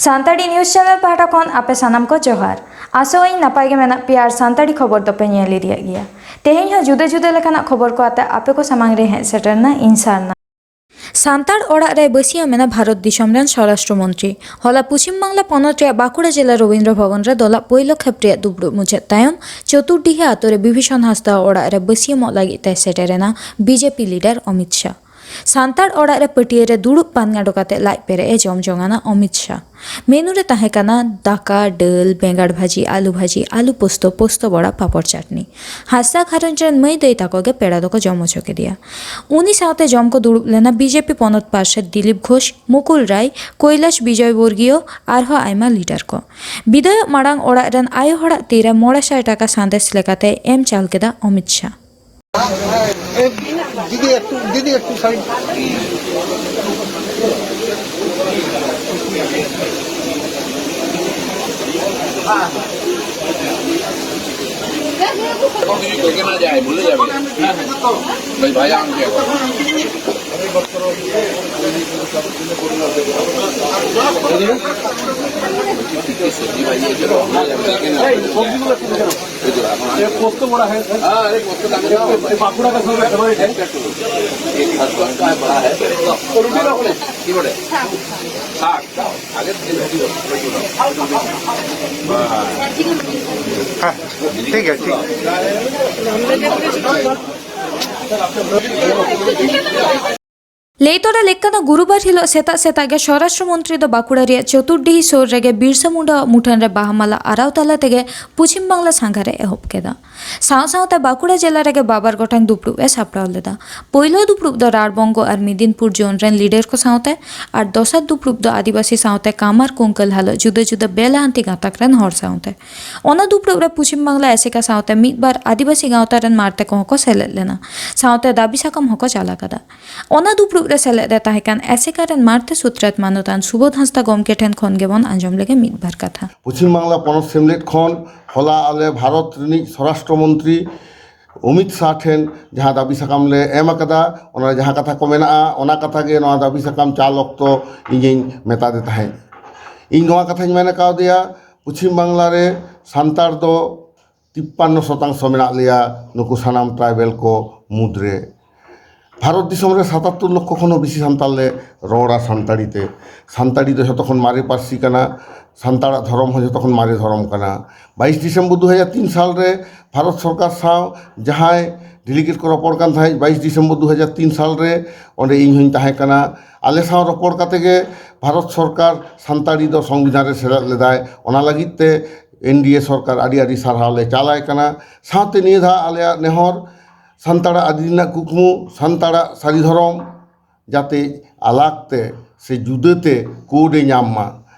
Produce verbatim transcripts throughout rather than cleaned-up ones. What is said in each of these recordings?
Santali news channel ᱯᱟᱦᱴᱟ ᱠᱷᱚᱱ ᱟᱯᱮ ᱥᱟᱱᱟᱢ ᱠᱚ ᱡᱚᱦᱟᱨ᱾ ᱟᱥᱚᱜ ᱟᱹᱧ ᱱᱟᱯᱟᱭ ᱜᱮ ᱢᱮᱱᱟᱜ ᱯᱮᱭᱟ ᱟᱨ ᱥᱟᱱᱛᱟᱲᱤ ᱠᱷᱚᱵᱚᱨ ᱫᱚᱯᱮ ᱧᱮᱞ ᱤᱫᱤᱭᱮᱫ ᱜᱮᱭᱟ᱾ ᱛᱮᱦᱮᱧ ᱦᱚᱸ ᱡᱩᱫᱟᱹ ᱡᱩᱫᱟᱹ ᱞᱮᱠᱟᱱᱟᱜ ᱠᱷᱚᱵᱚᱨ ᱠᱚ ᱟᱛᱮ ᱟᱯᱮ ᱠᱚ ᱥᱟᱢᱟᱝ ᱨᱮ ᱦᱮᱡ ᱥᱮᱴᱮᱨ ᱮᱱᱟ ᱤᱧ ᱥᱟᱨᱱᱟ᱾ ᱥᱟᱱᱛᱟᱲ ᱚᱲᱟᱜ ᱨᱮ ᱵᱟᱹᱥᱭᱟᱹᱢ ᱮᱱᱟ ᱵᱷᱟᱨᱚᱛ ᱫᱤᱥᱚᱢ ᱨᱮᱱ ᱥᱚᱨᱟᱥᱴᱨᱚ ᱢᱚᱱᱛᱨᱤ᱾ ᱦᱚᱞᱟ ᱯᱚᱪᱷᱤᱢ ᱵᱟᱝᱞᱟ ᱯᱚᱱᱚᱛ ᱨᱮᱭᱟᱜ ᱵᱟᱸᱠᱩᱲᱟ ᱡᱮᱞᱟ ᱨᱚᱵᱤᱱᱫᱨᱚ ᱵᱷᱚᱵᱚᱱ ᱨᱮ ᱫᱚᱞᱟᱜ ᱯᱳᱭᱞᱳ ᱠᱷᱮᱯ ᱨᱮᱭᱟᱜ ᱫᱩᱯᱲᱩᱵ ᱢᱩᱪᱟᱹᱫ ᱛᱟᱭᱚᱢ ᱪᱚᱛᱩᱨᱰᱤᱦᱤ ᱟᱛᱳ ᱨᱮ ᱵᱤᱵᱷᱤᱥᱚᱱ ᱦᱟᱸᱥᱫᱟ ᱚᱲᱟᱜ ᱨᱮ ᱵᱟᱹᱥᱭᱟᱹᱢᱚᱜ ᱞᱟᱹᱜᱤᱫ ᱛᱮ ᱥᱮᱴᱮᱨ ᱮᱱᱟ ᱵᱤᱡᱮᱯᱤ ᱞᱤᱰᱟᱨ ᱚᱢᱤᱛ ᱥᱟᱦ᱾ ᱥᱟᱱᱛᱟᱲ ᱚᱲᱟᱜ ᱨᱮ ᱯᱟᱹᱴᱭᱟᱹ ᱨᱮ ᱫᱩᱲᱩᱵ ᱯᱟᱱ ᱜᱟᱸᱰᱚ ᱠᱟᱛᱮ ᱞᱟᱡ ᱯᱮᱨᱮᱡ ᱮ ᱡᱚᱢ ᱡᱚᱝ ᱟᱱᱟ ᱚᱢᱤᱛ ᱥᱟᱦ᱾ ᱢᱮᱱᱩ ᱨᱮ ᱛᱟᱦᱮᱸ ᱠᱟᱱᱟ ᱫᱟᱠᱟ, ᱰᱟᱹᱞ, ᱵᱮᱸᱜᱟᱲ ᱵᱷᱟᱹᱡᱤ, ᱟᱹᱞᱩ ᱵᱷᱟᱹᱡᱤ, ᱟᱹᱞᱩ ᱯᱳᱥᱛᱚ, ᱯᱳᱥᱛᱚ ᱵᱚᱲᱟ, ᱯᱟᱯᱚᱲ ᱪᱟᱴᱱᱤ᱾ ᱦᱟᱸᱥᱫᱟ ᱜᱷᱟᱨᱚᱸᱡᱽ ᱨᱮᱱ ᱢᱟᱹᱭ ᱫᱟᱹᱭ ᱛᱟᱠᱚ ᱜᱮ ᱯᱮᱲᱟ ᱫᱚᱠᱚ ᱡᱚᱢ ᱦᱚᱪᱚ ᱠᱮᱫᱮᱭᱟ᱾ ᱩᱱᱤ ᱥᱟᱶᱛᱮ ᱡᱚᱢ ᱠᱚ ᱫᱩᱲᱩᱵ ᱞᱮᱱᱟ ᱵᱤᱡᱮᱯᱤ ᱯᱚᱱᱚᱛ ᱯᱟᱨᱥᱮᱛ ᱫᱤᱞᱤᱯ ᱜᱷᱳᱥ, ᱢᱩᱠᱩᱞ ᱨᱟᱭ, ᱠᱳᱭᱞᱟᱥ ᱵᱤᱡᱚᱭ ᱵᱚᱨᱜᱤᱭᱚ, ᱟᱨᱦᱚᱸ ᱟᱭᱢᱟ ᱞᱤᱰᱟᱨ ᱠᱚ᱾ ᱵᱤᱫᱟᱹᱭᱚᱜ ᱢᱟᱲᱟᱝ ᱚᱲᱟᱜ ᱨᱮᱱ ᱟᱭᱳ ᱦᱚᱲᱟᱜ ᱛᱤᱨᱮ ᱢᱚᱬᱮ ᱥᱟᱭ ᱴᱟᱠᱟ ᱥᱟᱸᱫᱮᱥ ᱞᱮᱠᱟᱛᱮ ᱮᱢ ᱪᱟᱞ ᱠᱮᱫᱟ ᱚᱢᱤᱛ ᱥᱟᱦ᱾ দিদি একটু, দিদি একটু সাইড। এখন কিছু থেকে না যায়, ভুলে যাবে। ভাই, ভাই, আমাকে এখন। এই সবজিগুলো একটু দেখে নাও। এই যে এখন এই পোস্ত বড়া হয়। হ্যাঁ, এই পোস্ত দাম এই বাঁকুড়া কা সবসে ফেভারিট হ্যাঁ। এই খসখস কা বড়া হ্যাঁ। রুটি না বলে? কি বলে? ষাট। আগে থেকে রুটি দাও। হ্যাঁ, ঠিক আছে, ঠিক আছে। ᱞᱟᱹᱭ ᱛᱚᱨᱟ ᱞᱮᱠ ᱠᱟᱱᱟ, ᱜᱩᱨᱩᱵᱟᱨ ᱦᱤᱞᱳᱜ ᱥᱮᱛᱟᱜ ᱥᱮᱛᱟᱜ ᱜᱮ ᱥᱚᱨᱟᱥᱴᱨᱚ ᱢᱚᱱᱛᱨᱤ ᱫᱚ ᱵᱟᱸᱠᱩᱲᱟ ᱨᱮᱭᱟᱜ ᱪᱚᱛᱩᱨᱰᱤᱦᱤ ᱥᱩᱨ ᱨᱮᱜᱮ ᱵᱤᱨᱥᱟ ᱢᱩᱱᱰᱟᱣᱟᱜ ᱢᱩᱴᱷᱟᱹᱱ ᱨᱮ ᱵᱟᱦᱟ ᱢᱟᱞᱟ ᱟᱨᱟᱣ ᱛᱟᱞᱟ ᱛᱮᱜᱮ ᱯᱚᱪᱷᱤᱢ ᱵᱟᱝᱞᱟ ᱥᱟᱸᱜᱷᱟᱨ ᱮ ᱮᱦᱚᱵ ᱠᱮᱫᱟ᱾ ᱥᱟᱶ ᱥᱟᱶᱛᱮ ᱵᱟᱸᱠᱩᱲᱟ ᱡᱮᱞᱟ ᱨᱮᱜᱮ ᱵᱟᱵᱟᱨ ᱜᱚᱴᱟᱝ ᱫᱩᱯᱲᱩᱵ ᱮ ᱥᱟᱯᱲᱟᱣ ᱞᱮᱫᱟ᱾ ᱯᱳᱭᱞᱳ ᱫᱩᱯᱲᱩᱵ ᱫᱚ ᱨᱟᱲ ᱵᱚᱝᱜᱚ ᱟᱨ ᱢᱤᱫᱤᱱᱯᱩᱨ ᱡᱳᱱ ᱨᱮᱱ ᱞᱤᱰᱟᱨ ᱠᱚ ᱥᱟᱶᱛᱮ ᱟᱨ ᱫᱚᱥᱟᱨ ᱫᱩᱯᱲᱩᱵ ᱫᱚ ᱟᱹᱫᱤᱵᱟᱹᱥᱤ ᱥᱟᱶᱛᱮ ᱠᱟᱢᱟᱨ ᱠᱩᱝᱠᱟᱹᱞ ᱦᱟᱞᱚᱜ ᱡᱩᱫᱟᱹ ᱡᱩᱫᱟᱹ ᱵᱮᱞᱟᱦᱟᱱᱛᱤ ᱜᱟᱛᱟᱠ ᱨᱮᱱ ᱦᱚᱲ ᱥᱟᱶᱛᱮ᱾ ᱚᱱᱟ ᱫᱩᱯᱲᱩᱵ ᱨᱮ ᱯᱚᱪᱷᱤᱢ ᱵᱟᱝᱞᱟ ᱟᱥᱮᱠᱟ ᱥᱟᱶᱛᱮ ᱢᱤᱫ ᱵᱟᱨ ᱟᱹᱫᱤᱵᱟᱹᱥᱤ ᱜᱟᱶᱛᱟ ᱨᱮᱱ ᱢᱟᱨᱛᱮ ᱠᱚᱦᱚᱸ ᱠᱚ ᱥᱮᱞᱮᱫ ᱞᱮᱱᱟ᱾ ᱥᱟᱶᱛᱮ ᱫᱟᱹᱵᱤ ᱥᱟᱠᱟᱢ ᱦᱚᱸᱠᱚ ᱪᱟᱞ ᱟᱠᱟᱫᱟ᱾ ᱚᱱᱟ ᱫᱩᱯᱲᱩᱵ ᱨᱮ ᱥᱮᱞᱮᱫ ᱨᱮ ᱛᱟᱦᱮᱸ ᱠᱟᱱ ᱟᱥᱮᱠᱟ ᱨᱮᱱ ᱢᱟᱨᱛᱮ ᱥᱩᱛᱨᱮᱛ ᱢᱟᱱᱚᱛᱟᱱ ᱥᱩᱵᱳᱫᱷ ᱦᱟᱸᱥᱫᱟ ᱜᱚᱢᱠᱮ ᱴᱷᱮᱱ ᱠᱷᱚᱱ ᱜᱮᱵᱚᱱ ᱟᱸᱡᱚᱢ ᱞᱮᱜᱮ ᱢᱤᱫ ᱵᱟᱨ ᱠᱟᱛᱷᱟ᱾ ᱯᱚᱪᱷᱤᱢ ᱵᱟᱝᱞᱟ ᱯᱚᱱᱚᱛ ᱥᱮᱢᱞᱮᱫ ᱠᱷᱚᱱ ᱦᱚᱞᱟ ᱟᱞᱮ ᱵᱷᱟᱨᱚᱛ ᱨᱤᱱᱤᱡ ᱥᱚᱨᱟᱥᱴᱨᱚ ᱢᱚᱱᱛᱨᱤ ᱚᱢᱤᱛ ᱥᱟᱦ ᱴᱷᱮᱱ ᱡᱟᱦᱟᱸ ᱫᱟᱹᱵᱤ ᱥᱟᱠᱟᱢ ᱞᱮ ᱮᱢ ᱟᱠᱟᱫᱟ, ᱚᱱᱟ ᱨᱮ ᱡᱟᱦᱟᱸ ᱠᱟᱛᱷᱟ ᱠᱚ ᱢᱮᱱᱟᱜᱼᱟ, ᱚᱱᱟ ᱠᱟᱛᱷᱟ ᱜᱮ ᱱᱚᱣᱟ ᱫᱟᱹᱵᱤ ᱥᱟᱠᱟᱢ ᱪᱟᱞ ᱚᱠᱛᱚ ᱤᱧᱤᱧ ᱢᱮᱛᱟᱫᱮ ᱛᱟᱦᱮᱸᱫ᱾ ᱤᱧ ᱱᱚᱣᱟ ᱠᱟᱛᱷᱟᱧ ᱢᱮᱱ ᱠᱟᱣᱫᱮᱭᱟ, ᱯᱚᱪᱷᱤᱢ ᱵᱟᱝᱞᱟ ᱨᱮ ᱥᱟᱱᱛᱟᱲ ᱫᱚ ᱛᱤᱯᱯᱟᱱᱱᱚ ᱥᱚᱛᱟᱝᱥᱚ ᱢᱮᱱᱟᱜ ᱞᱮᱭᱟ ᱱᱩᱠᱩ ᱥᱟᱱᱟᱢ ᱴᱨᱟᱭᱵᱮᱞ ᱠᱚ ᱢᱩᱫᱽᱨᱮ᱾ ᱵᱷᱟᱨᱚᱛ ᱫᱤᱥᱚᱢ ᱨᱮ ᱥᱟᱛᱟᱛᱛᱳᱨ ᱞᱚᱠᱠᱷᱚ ᱠᱷᱚᱱ ᱦᱚᱸ ᱵᱮᱥᱤ ᱥᱟᱱᱛᱟᱲ ᱞᱮ ᱨᱚᱲᱟ ᱥᱟᱱᱛᱟᱲᱤ ᱛᱮ᱾ ᱥᱟᱱᱛᱟᱲᱤ ᱫᱚ ᱡᱷᱚᱛᱚ ᱠᱷᱚᱱ ᱢᱟᱨᱮ ᱯᱟᱹᱨᱥᱤ ᱠᱟᱱᱟ, ᱥᱟᱱᱛᱟᱲᱟᱜ ᱫᱷᱚᱨᱚᱢ ᱦᱚᱸ ᱡᱷᱚᱛᱚ ᱠᱷᱚᱱ ᱢᱟᱨᱮ ᱫᱷᱚᱨᱚᱢ ᱠᱟᱱᱟ᱾ ᱵᱟᱭᱤᱥ ᱰᱤᱥᱮᱢᱵᱚᱨ ᱫᱩ ᱦᱟᱡᱟᱨ ᱛᱤᱱ ᱥᱟᱞ ᱨᱮ ᱵᱷᱟᱨᱚᱛ ᱥᱚᱨᱠᱟᱨ ᱥᱟᱶ ᱡᱟᱦᱟᱸᱭ ᱰᱮᱞᱤᱜᱮᱴ ᱠᱚ ᱨᱚᱯᱚᱲ ᱠᱟᱱ ᱛᱟᱦᱮᱸᱫ, ᱵᱟᱭᱤᱥ ᱰᱤᱥᱮᱢᱵᱚᱨ ᱫᱩ ᱦᱟᱡᱟᱨ ᱛᱤᱱ ᱥᱟᱞ ᱨᱮ, ᱚᱸᱰᱮ ᱤᱧ ᱦᱚᱧ ᱛᱟᱦᱮᱸ ᱠᱟᱱᱟ᱾ ᱟᱞᱮ ᱥᱟᱶ ᱨᱚᱯᱚᱲ ᱠᱟᱛᱮ ᱜᱮ ᱵᱷᱟᱨᱚᱛ ᱥᱚᱨᱠᱟᱨ ᱥᱟᱱᱛᱟᱲᱤ ᱫᱚ ᱥᱚᱝᱵᱤᱫᱷᱟᱱ ᱨᱮ ᱥᱮᱞᱮᱫ ᱞᱮᱫᱟᱭ᱾ ᱚᱱᱟ ᱞᱟᱹᱜᱤᱫ ᱛᱮ ᱮᱱ ᱰᱤ ᱮ ᱥᱚᱨᱠᱟᱨ ᱟᱹᱰᱤ ᱟᱹᱰᱤ ᱥᱟᱨᱦᱟᱣ ᱞᱮ ᱪᱟᱞᱟᱭ ᱠᱟᱱᱟ᱾ ᱥᱟᱶᱛᱮ ᱱᱤᱭᱟᱹ ᱫᱷᱟᱣ ᱟᱞᱮᱭᱟᱜ ᱱᱮᱦᱚᱨ, ᱥᱟᱱᱛᱟᱲᱟᱜ ᱟᱹᱫᱤ ᱨᱮᱱᱟᱜ ᱠᱩᱠᱢᱩ, ᱥᱟᱱᱛᱟᱲᱟᱜ ᱥᱟᱹᱨᱤ ᱫᱷᱚᱨᱚᱢ ᱡᱟᱛᱮ ᱟᱞᱟᱜᱽ ᱛᱮ ᱥᱮ ᱡᱩᱫᱟᱹ ᱛᱮ ᱠᱳᱰ ᱮ ᱧᱟᱢ ᱢᱟ᱾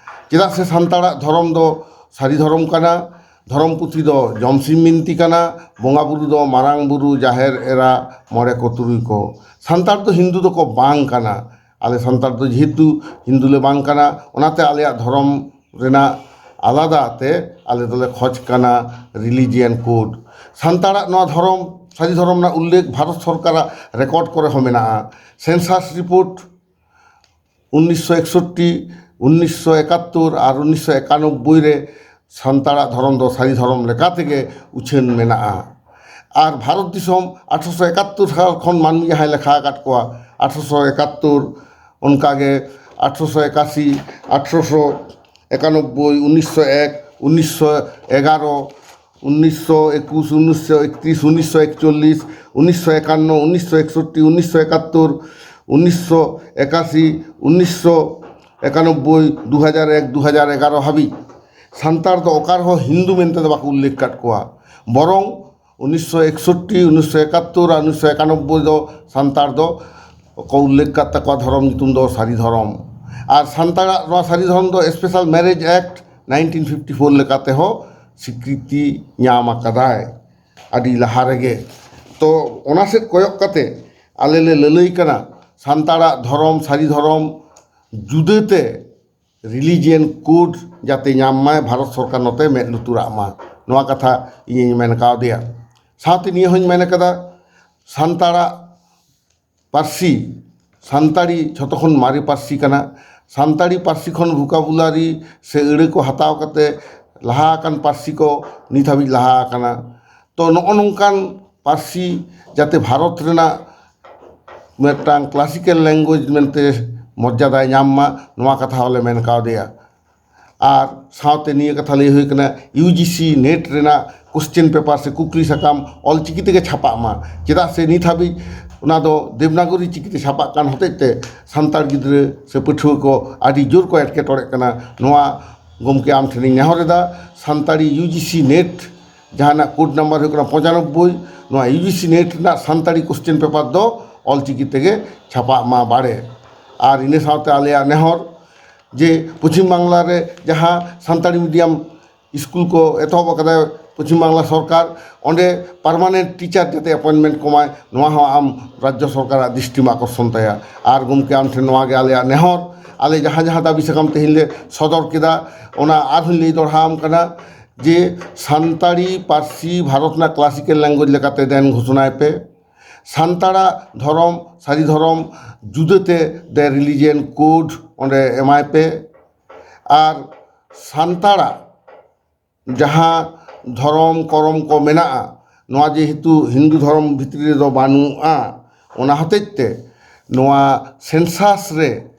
ᱪᱮᱫᱟᱜ ᱥᱮ ᱥᱟᱱᱛᱟᱲᱟᱜ ᱫᱷᱚᱨᱚᱢ ᱫᱚ ᱥᱟᱹᱨᱤ ᱫᱷᱚᱨᱚᱢ ᱠᱟᱱᱟ, ᱫᱷᱚᱨᱚᱢ ᱯᱩᱛᱷᱤ ᱫᱚ ᱡᱚᱢᱥᱤᱢ ᱵᱤᱱᱛᱤ ᱠᱟᱱᱟ, ᱵᱚᱸᱜᱟ ᱵᱩᱨᱩ ᱫᱚ ᱢᱟᱨᱟᱝ ᱵᱩᱨᱩ, ᱡᱟᱦᱮᱨ ᱮᱨᱟ, ᱢᱚᱬᱮ ᱠᱚ ᱛᱩᱨᱩᱭ ᱠᱚ᱾ ᱥᱟᱱᱛᱟᱲ ᱫᱚ ᱦᱤᱱᱫᱩ ᱫᱚᱠᱚ ᱵᱟᱝ ᱠᱟᱱᱟ᱾ ᱟᱞᱮ ᱥᱟᱱᱛᱟᱲ ᱫᱚ ᱡᱮᱦᱮᱛᱩ ᱦᱤᱱᱫᱩ ᱞᱮ ᱵᱟᱝ ᱠᱟᱱᱟ, ᱚᱱᱟᱛᱮ ᱟᱞᱮᱭᱟᱜ ᱫᱷᱚᱨᱚᱢ ᱨᱮᱱᱟᱜ ᱟᱞᱟᱫᱟ ᱛᱮ ᱟᱞᱮ ᱫᱚᱞᱮ ᱠᱷᱚᱡᱽ ᱠᱟᱱᱟ ᱨᱤᱞᱤᱡᱤᱭᱟᱱ ᱠᱳᱰ᱾ ᱥᱟᱱᱛᱟᱲᱟᱜ ᱱᱚᱣᱟ ᱫᱷᱚᱨᱚᱢ, ᱥᱟᱹᱨᱤ ᱫᱷᱚᱨᱚᱢ ᱨᱮᱱᱟᱜ ᱩᱞᱞᱮᱠᱷ ᱵᱷᱟᱨᱚᱛ ᱥᱚᱨᱠᱟᱨᱟᱜ ᱨᱮᱠᱚᱨᱰ ᱠᱚᱨᱮ ᱦᱚᱸ ᱢᱮᱱᱟᱜᱼᱟ᱾ ᱥᱮᱱᱥᱟᱥ ᱨᱤᱯᱳᱨᱴ ᱩᱱᱤᱥᱥᱚ ᱮᱠᱥᱚᱴᱴᱤ, ᱩᱱᱤᱥᱥᱚ ᱮᱠᱟᱛᱛᱳᱨ ᱟᱨ ᱩᱱᱤᱥᱥᱚ ᱮᱠᱟᱱᱚᱵᱵᱳᱭ ᱨᱮ ᱥᱟᱱᱛᱟᱲᱟᱜ ᱫᱷᱚᱨᱚᱢ ᱫᱚ ᱥᱟᱹᱨᱤ ᱫᱷᱚᱨᱚᱢ ᱞᱮᱠᱟ ᱛᱮᱜᱮ ᱩᱪᱷᱟᱹᱱ ᱢᱮᱱᱟᱜᱼᱟ᱾ ᱟᱨ ᱵᱷᱟᱨᱚᱛ ᱫᱤᱥᱚᱢ ᱟᱴᱷᱨᱚᱥᱚ ᱮᱠᱟᱛᱛᱳᱨ ᱥᱟᱞ ᱠᱷᱚᱱ ᱢᱟᱹᱱᱢᱤ ᱡᱟᱦᱟᱸᱭ ᱞᱮᱠᱷᱟ ᱟᱠᱟᱫ ᱠᱚᱣᱟ, ᱟᱴᱷᱨᱚᱥᱚ ᱮᱠᱟᱛᱛᱳᱨ, ᱚᱱᱠᱟᱜᱮ ᱟᱴᱷᱨᱚᱥᱚ ᱮᱠᱟᱥᱤ, ᱟᱴᱷᱨᱚᱥᱚ ᱮᱠᱟᱱᱚᱵᱵᱳᱭ, ᱩᱱᱤᱥᱥᱚ ᱮᱠ, ᱩᱱᱤᱥᱥᱚ ᱮᱜᱟᱨᱚ, ᱩᱱᱤᱥᱥᱚ ᱮᱠᱩᱥ, ᱩᱱᱤᱥᱥᱚ ᱮᱠᱛᱨᱤᱥ, ᱩᱱᱤᱥᱥᱚ ᱮᱠᱪᱚᱞᱞᱤᱥ, ᱩᱱᱤᱥᱥᱚ ᱮᱠᱟᱱᱱᱚ, ᱩᱱᱤᱥᱥᱚ ᱮᱠᱥᱚᱴᱴᱤ, ᱩᱱᱤᱥᱥᱚ ᱮᱠᱟᱛᱛᱳᱨ, ᱩᱱᱤᱥᱥᱚ ᱮᱠᱟᱥᱤ, ᱩᱱᱤᱥᱥᱚ ᱮᱠᱟᱱᱚᱵᱵᱳᱭ, ᱫᱩ ᱦᱟᱡᱟᱨ ᱮᱠ, ᱫᱩ ᱦᱟᱡᱟᱨ ᱮᱜᱟᱨᱚ ᱦᱟᱹᱵᱤᱡ ᱥᱟᱱᱛᱟᱲ ᱫᱚ ᱚᱠᱟ ᱨᱮᱦᱚᱸ ᱦᱤᱱᱫᱩ ᱢᱮᱱᱛᱮ ᱫᱚ ᱵᱟᱠᱚ ᱩᱞᱞᱮᱠᱷ ᱟᱠᱟᱫ ᱠᱚᱣᱟ᱾ ᱵᱚᱨᱚᱝ ᱩᱱᱤᱥᱥᱚ ᱮᱠᱥᱚᱴᱴᱤ, ᱩᱱᱤᱥᱥᱚ ᱮᱠᱟᱛᱛᱳᱨ ᱟᱨ ᱩᱱᱤᱥᱥᱚ ᱮᱠᱟᱱᱚᱵᱵᱳᱭ ᱫᱚ ᱥᱟᱱᱛᱟᱲ ᱫᱚ ᱠᱚ ᱩᱞᱞᱮᱠᱷ ᱟᱠᱟᱫ ᱛᱟᱠᱚᱣᱟ ᱫᱷᱚᱨᱚᱢ ᱧᱩᱛᱩᱢ ᱫᱚ ᱥᱟᱹᱨᱤ ᱫᱷᱚᱨᱚᱢ᱾ ᱟᱨ ᱥᱟᱱᱛᱟᱲᱟᱜ ᱱᱚᱣᱟ ᱥᱟᱹᱨᱤ ᱫᱷᱚᱨᱚᱢ ᱫᱚ special marriage act nineteen fifty four ᱞᱮᱠᱟ ᱛᱮᱦᱚᱸ ᱥᱤᱠᱨᱤᱛᱤ ᱧᱟᱢ ᱟᱠᱟᱫᱟᱭ ᱟᱹᱰᱤ ᱞᱟᱦᱟ ᱨᱮᱜᱮ᱾ ᱛᱚ, ᱚᱱᱟ ᱥᱮᱫ ᱠᱚᱭᱚᱜ ᱠᱟᱛᱮ ᱟᱞᱮ ᱞᱮ ᱞᱟᱹᱞᱟᱹᱭ ᱠᱟᱱᱟ, ᱥᱟᱱᱛᱟᱲᱟᱜ ᱫᱷᱚᱨᱚᱢ, ᱥᱟᱹᱨᱤ ᱫᱷᱚᱨᱚᱢ ᱡᱩᱫᱟᱹᱛᱮ ᱨᱤᱞᱤᱡᱤᱭᱟᱱ ᱠᱳᱰ ᱡᱟᱛᱮ ᱧᱟᱢ ᱢᱟᱭ, ᱵᱷᱟᱨᱚᱛ ᱥᱚᱨᱠᱟᱨ ᱱᱚᱛᱮ ᱢᱮᱫ ᱞᱩᱛᱩᱨᱟᱜ ᱢᱟ, ᱱᱚᱣᱟ ᱠᱟᱛᱷᱟ ᱤᱧᱤᱧ ᱢᱮᱱ ᱠᱟᱣᱫᱮᱭᱟ᱾ ᱥᱟᱶᱛᱮ ᱱᱤᱭᱟᱹ ᱦᱚᱸᱧ ᱢᱮᱱ ᱠᱟᱫᱟ, ᱥᱟᱱᱛᱟᱲᱟᱜ ᱯᱟᱹᱨᱥᱤ, ᱥᱟᱱᱛᱟᱲᱤ ᱡᱷᱚᱛᱚ ᱠᱷᱚᱱ ᱢᱟᱨᱮ ᱯᱟᱹᱨᱥᱤ ᱠᱟᱱᱟ᱾ ᱥᱟᱱᱛᱟᱲᱤ ᱯᱟᱹᱨᱥᱤ ᱠᱷᱚᱱ ᱵᱷᱳᱠᱟᱵᱩᱞᱟᱨᱤ ᱥᱮ ᱟᱹᱲᱟᱹ ᱠᱚ ᱦᱟᱛᱟᱣ ᱠᱟᱛᱮ ᱞᱟᱦᱟ ᱟᱠᱟᱱ ᱯᱟᱹᱨᱥᱤ ᱠᱚ ᱱᱤᱛ ᱦᱟᱹᱵᱤᱡ ᱞᱟᱦᱟ ᱟᱠᱟᱱᱟ᱾ ᱛᱚ, ᱱᱚᱜᱼᱚ ᱱᱚᱝᱠᱟᱱ ᱯᱟᱹᱨᱥᱤ ᱡᱟᱛᱮ ᱵᱷᱟᱨᱚᱛ ᱨᱮᱱᱟᱜ ᱢᱤᱫᱴᱟᱝ ᱠᱞᱟᱥᱤᱠᱮᱞ ᱞᱮᱝᱜᱩᱭᱮᱡᱽ ᱢᱮᱱᱛᱮ ᱢᱚᱨᱡᱟᱫᱟᱭ ᱧᱟᱢ ᱢᱟ, ᱱᱚᱣᱟ ᱠᱟᱛᱷᱟ ᱦᱚᱸᱞᱮ ᱢᱮᱱ ᱠᱟᱣᱫᱮᱭᱟ᱾ ᱟᱨ ᱥᱟᱶᱛᱮ ᱱᱤᱭᱟᱹ ᱠᱟᱛᱷᱟ ᱞᱟᱹᱭ ᱦᱩᱭ ᱠᱟᱱᱟ, ᱤᱭᱩ ᱡᱤ ᱥᱤ ᱱᱮᱴ ᱨᱮᱱᱟᱜ ᱠᱚᱥᱪᱮᱱ ᱯᱮᱯᱟᱨ ᱥᱮ ᱠᱩᱠᱞᱤ ᱥᱟᱠᱟᱢ ᱚᱞ ᱪᱤᱠᱤ ᱛᱮᱜᱮ ᱪᱷᱟᱯᱟᱜ ᱢᱟ, ᱪᱮᱫᱟᱜ ᱥᱮ ᱱᱤᱛ ᱦᱟᱹᱵᱤᱡ ᱚᱱᱟ ᱫᱚ ᱫᱮᱵᱽᱱᱟᱜᱚᱨᱤ ᱪᱤᱠᱤᱛᱮ ᱪᱷᱟᱯᱟᱜ ᱠᱟᱱ ᱦᱚᱛᱮᱡ ᱛᱮ ᱥᱟᱱᱛᱟᱲ ᱜᱤᱫᱽᱨᱟᱹ ᱥᱮ ᱯᱟᱹᱴᱷᱩᱣᱟᱹ ᱠᱚ ᱟᱹᱰᱤ ᱡᱳᱨ ᱠᱚ ᱮᱴᱠᱮᱴᱚᱬᱮᱜ ᱠᱟᱱᱟ᱾ ᱱᱚᱣᱟ ᱜᱚᱢᱠᱮ ᱟᱢ ᱴᱷᱮᱱᱤᱧ ᱱᱮᱦᱚᱨ ᱮᱫᱟ, Santali U G C NET ᱡᱟᱦᱟᱱᱟᱜ ᱠᱳᱰ ᱱᱟᱢᱵᱟᱨ ᱦᱩᱭᱩᱜ ᱠᱟᱱᱟ ᱯᱚᱸᱪᱟᱱᱚᱵᱵᱳᱭ, ᱱᱚᱣᱟ ᱤᱭᱩ ᱡᱤ ᱥᱤ ᱱᱮᱴ ᱨᱮᱱᱟᱜ ᱥᱟᱱᱛᱟᱲᱤ ᱠᱚᱥᱪᱮᱱ ᱯᱮᱯᱟᱨ ᱫᱚ ᱚᱞ ᱪᱤᱠᱤ ᱛᱮᱜᱮ ᱪᱷᱟᱯᱟᱜ ᱢᱟ ᱵᱟᱲᱮ᱾ ᱟᱨ ᱤᱱᱟᱹ ᱥᱟᱶᱛᱮ ᱟᱞᱮᱭᱟᱜ ᱱᱮᱦᱚᱨ ᱡᱮ ᱯᱚᱪᱷᱤᱢ ᱵᱟᱝᱞᱟ ᱨᱮ ᱡᱟᱦᱟᱸ ᱥᱟᱱᱛᱟᱲᱤ ᱢᱤᱰᱤᱭᱟᱢ ᱥᱠᱩᱞ ᱠᱚ ᱮᱛᱚᱦᱚᱵ ᱟᱠᱟᱫᱟ ᱯᱚᱪᱷᱤᱢ ᱵᱟᱝᱞᱟ ᱥᱚᱨᱠᱟᱨ, ᱚᱸᱰᱮ ᱯᱟᱨᱢᱟᱱᱮᱱᱴ ᱴᱤᱪᱟᱨ ᱡᱟᱛᱮ ᱮᱯᱚᱭᱮᱱᱴᱢᱮᱱᱴ ᱠᱚᱢᱟᱭ, ᱱᱚᱣᱟ ᱦᱚᱸ ᱟᱢ ᱨᱟᱡᱽᱡᱚ ᱥᱚᱨᱠᱟᱨᱟᱜ ᱫᱨᱤᱥᱴᱤᱢ ᱟᱠᱚᱨᱥᱚᱱ ᱛᱟᱭᱟ᱾ ᱟᱨ ᱜᱚᱢᱠᱮ ᱟᱢ ᱴᱷᱮᱱ ᱱᱚᱣᱟ ᱜᱮ ᱟᱞᱮᱭᱟᱜ ᱱᱮᱦᱚᱨ, ᱟᱞᱮ ᱡᱟᱦᱟᱸ ᱡᱟᱦᱟᱸ ᱫᱟᱹᱵᱤ ᱥᱟᱠᱟᱢ ᱛᱮᱦᱮᱧ ᱞᱮ ᱥᱚᱫᱚᱨ ᱠᱮᱫᱟ, ᱚᱱᱟ ᱟᱨᱦᱚᱸᱧ ᱞᱟᱹᱭ ᱫᱚᱲᱦᱟ ᱟᱢ ᱠᱟᱱᱟ ᱡᱮ ᱥᱟᱱᱛᱟᱲᱤ ᱯᱟᱹᱨᱥᱤ ᱵᱷᱟᱨᱚᱛ ᱨᱮᱱᱟᱜ ᱠᱞᱟᱥᱤᱠᱮᱞ ᱞᱮᱝᱜᱩᱭᱮᱡᱽ ᱞᱮᱠᱟᱛᱮ ᱫᱮᱱ ᱜᱷᱳᱥᱚᱱᱟᱭ ᱯᱮ᱾ ᱥᱟᱱᱛᱟᱲᱟᱜ ᱫᱷᱚᱨᱚᱢ, ᱥᱟᱹᱨᱤ ᱫᱷᱚᱨᱚᱢ ᱡᱩᱫᱟᱹᱛᱮ ᱫᱮ ᱨᱤᱞᱤᱡᱤᱭᱟᱱ ᱠᱳᱰ ᱚᱸᱰᱮ ᱮᱢᱟᱭ ᱯᱮ᱾ ᱟᱨ ᱥᱟᱱᱛᱟᱲᱟᱜ ᱡᱟᱦᱟᱸ ᱫᱷᱚᱨᱚᱢ ᱠᱚᱨᱚᱢ ᱠᱚ ᱢᱮᱱᱟᱜᱼᱟ, ᱱᱚᱣᱟ ᱡᱮᱦᱮᱛᱩ ᱦᱤᱱᱫᱩ ᱫᱷᱚᱨᱚᱢ ᱵᱷᱤᱛᱨᱤ ᱨᱮᱫᱚ ᱵᱟᱹᱱᱩᱜᱼᱟ, ᱚᱱᱟ ᱦᱚᱛᱮᱡ ᱛᱮ ᱱᱚᱣᱟ ᱥᱮᱱᱥᱟᱥ ᱨᱮ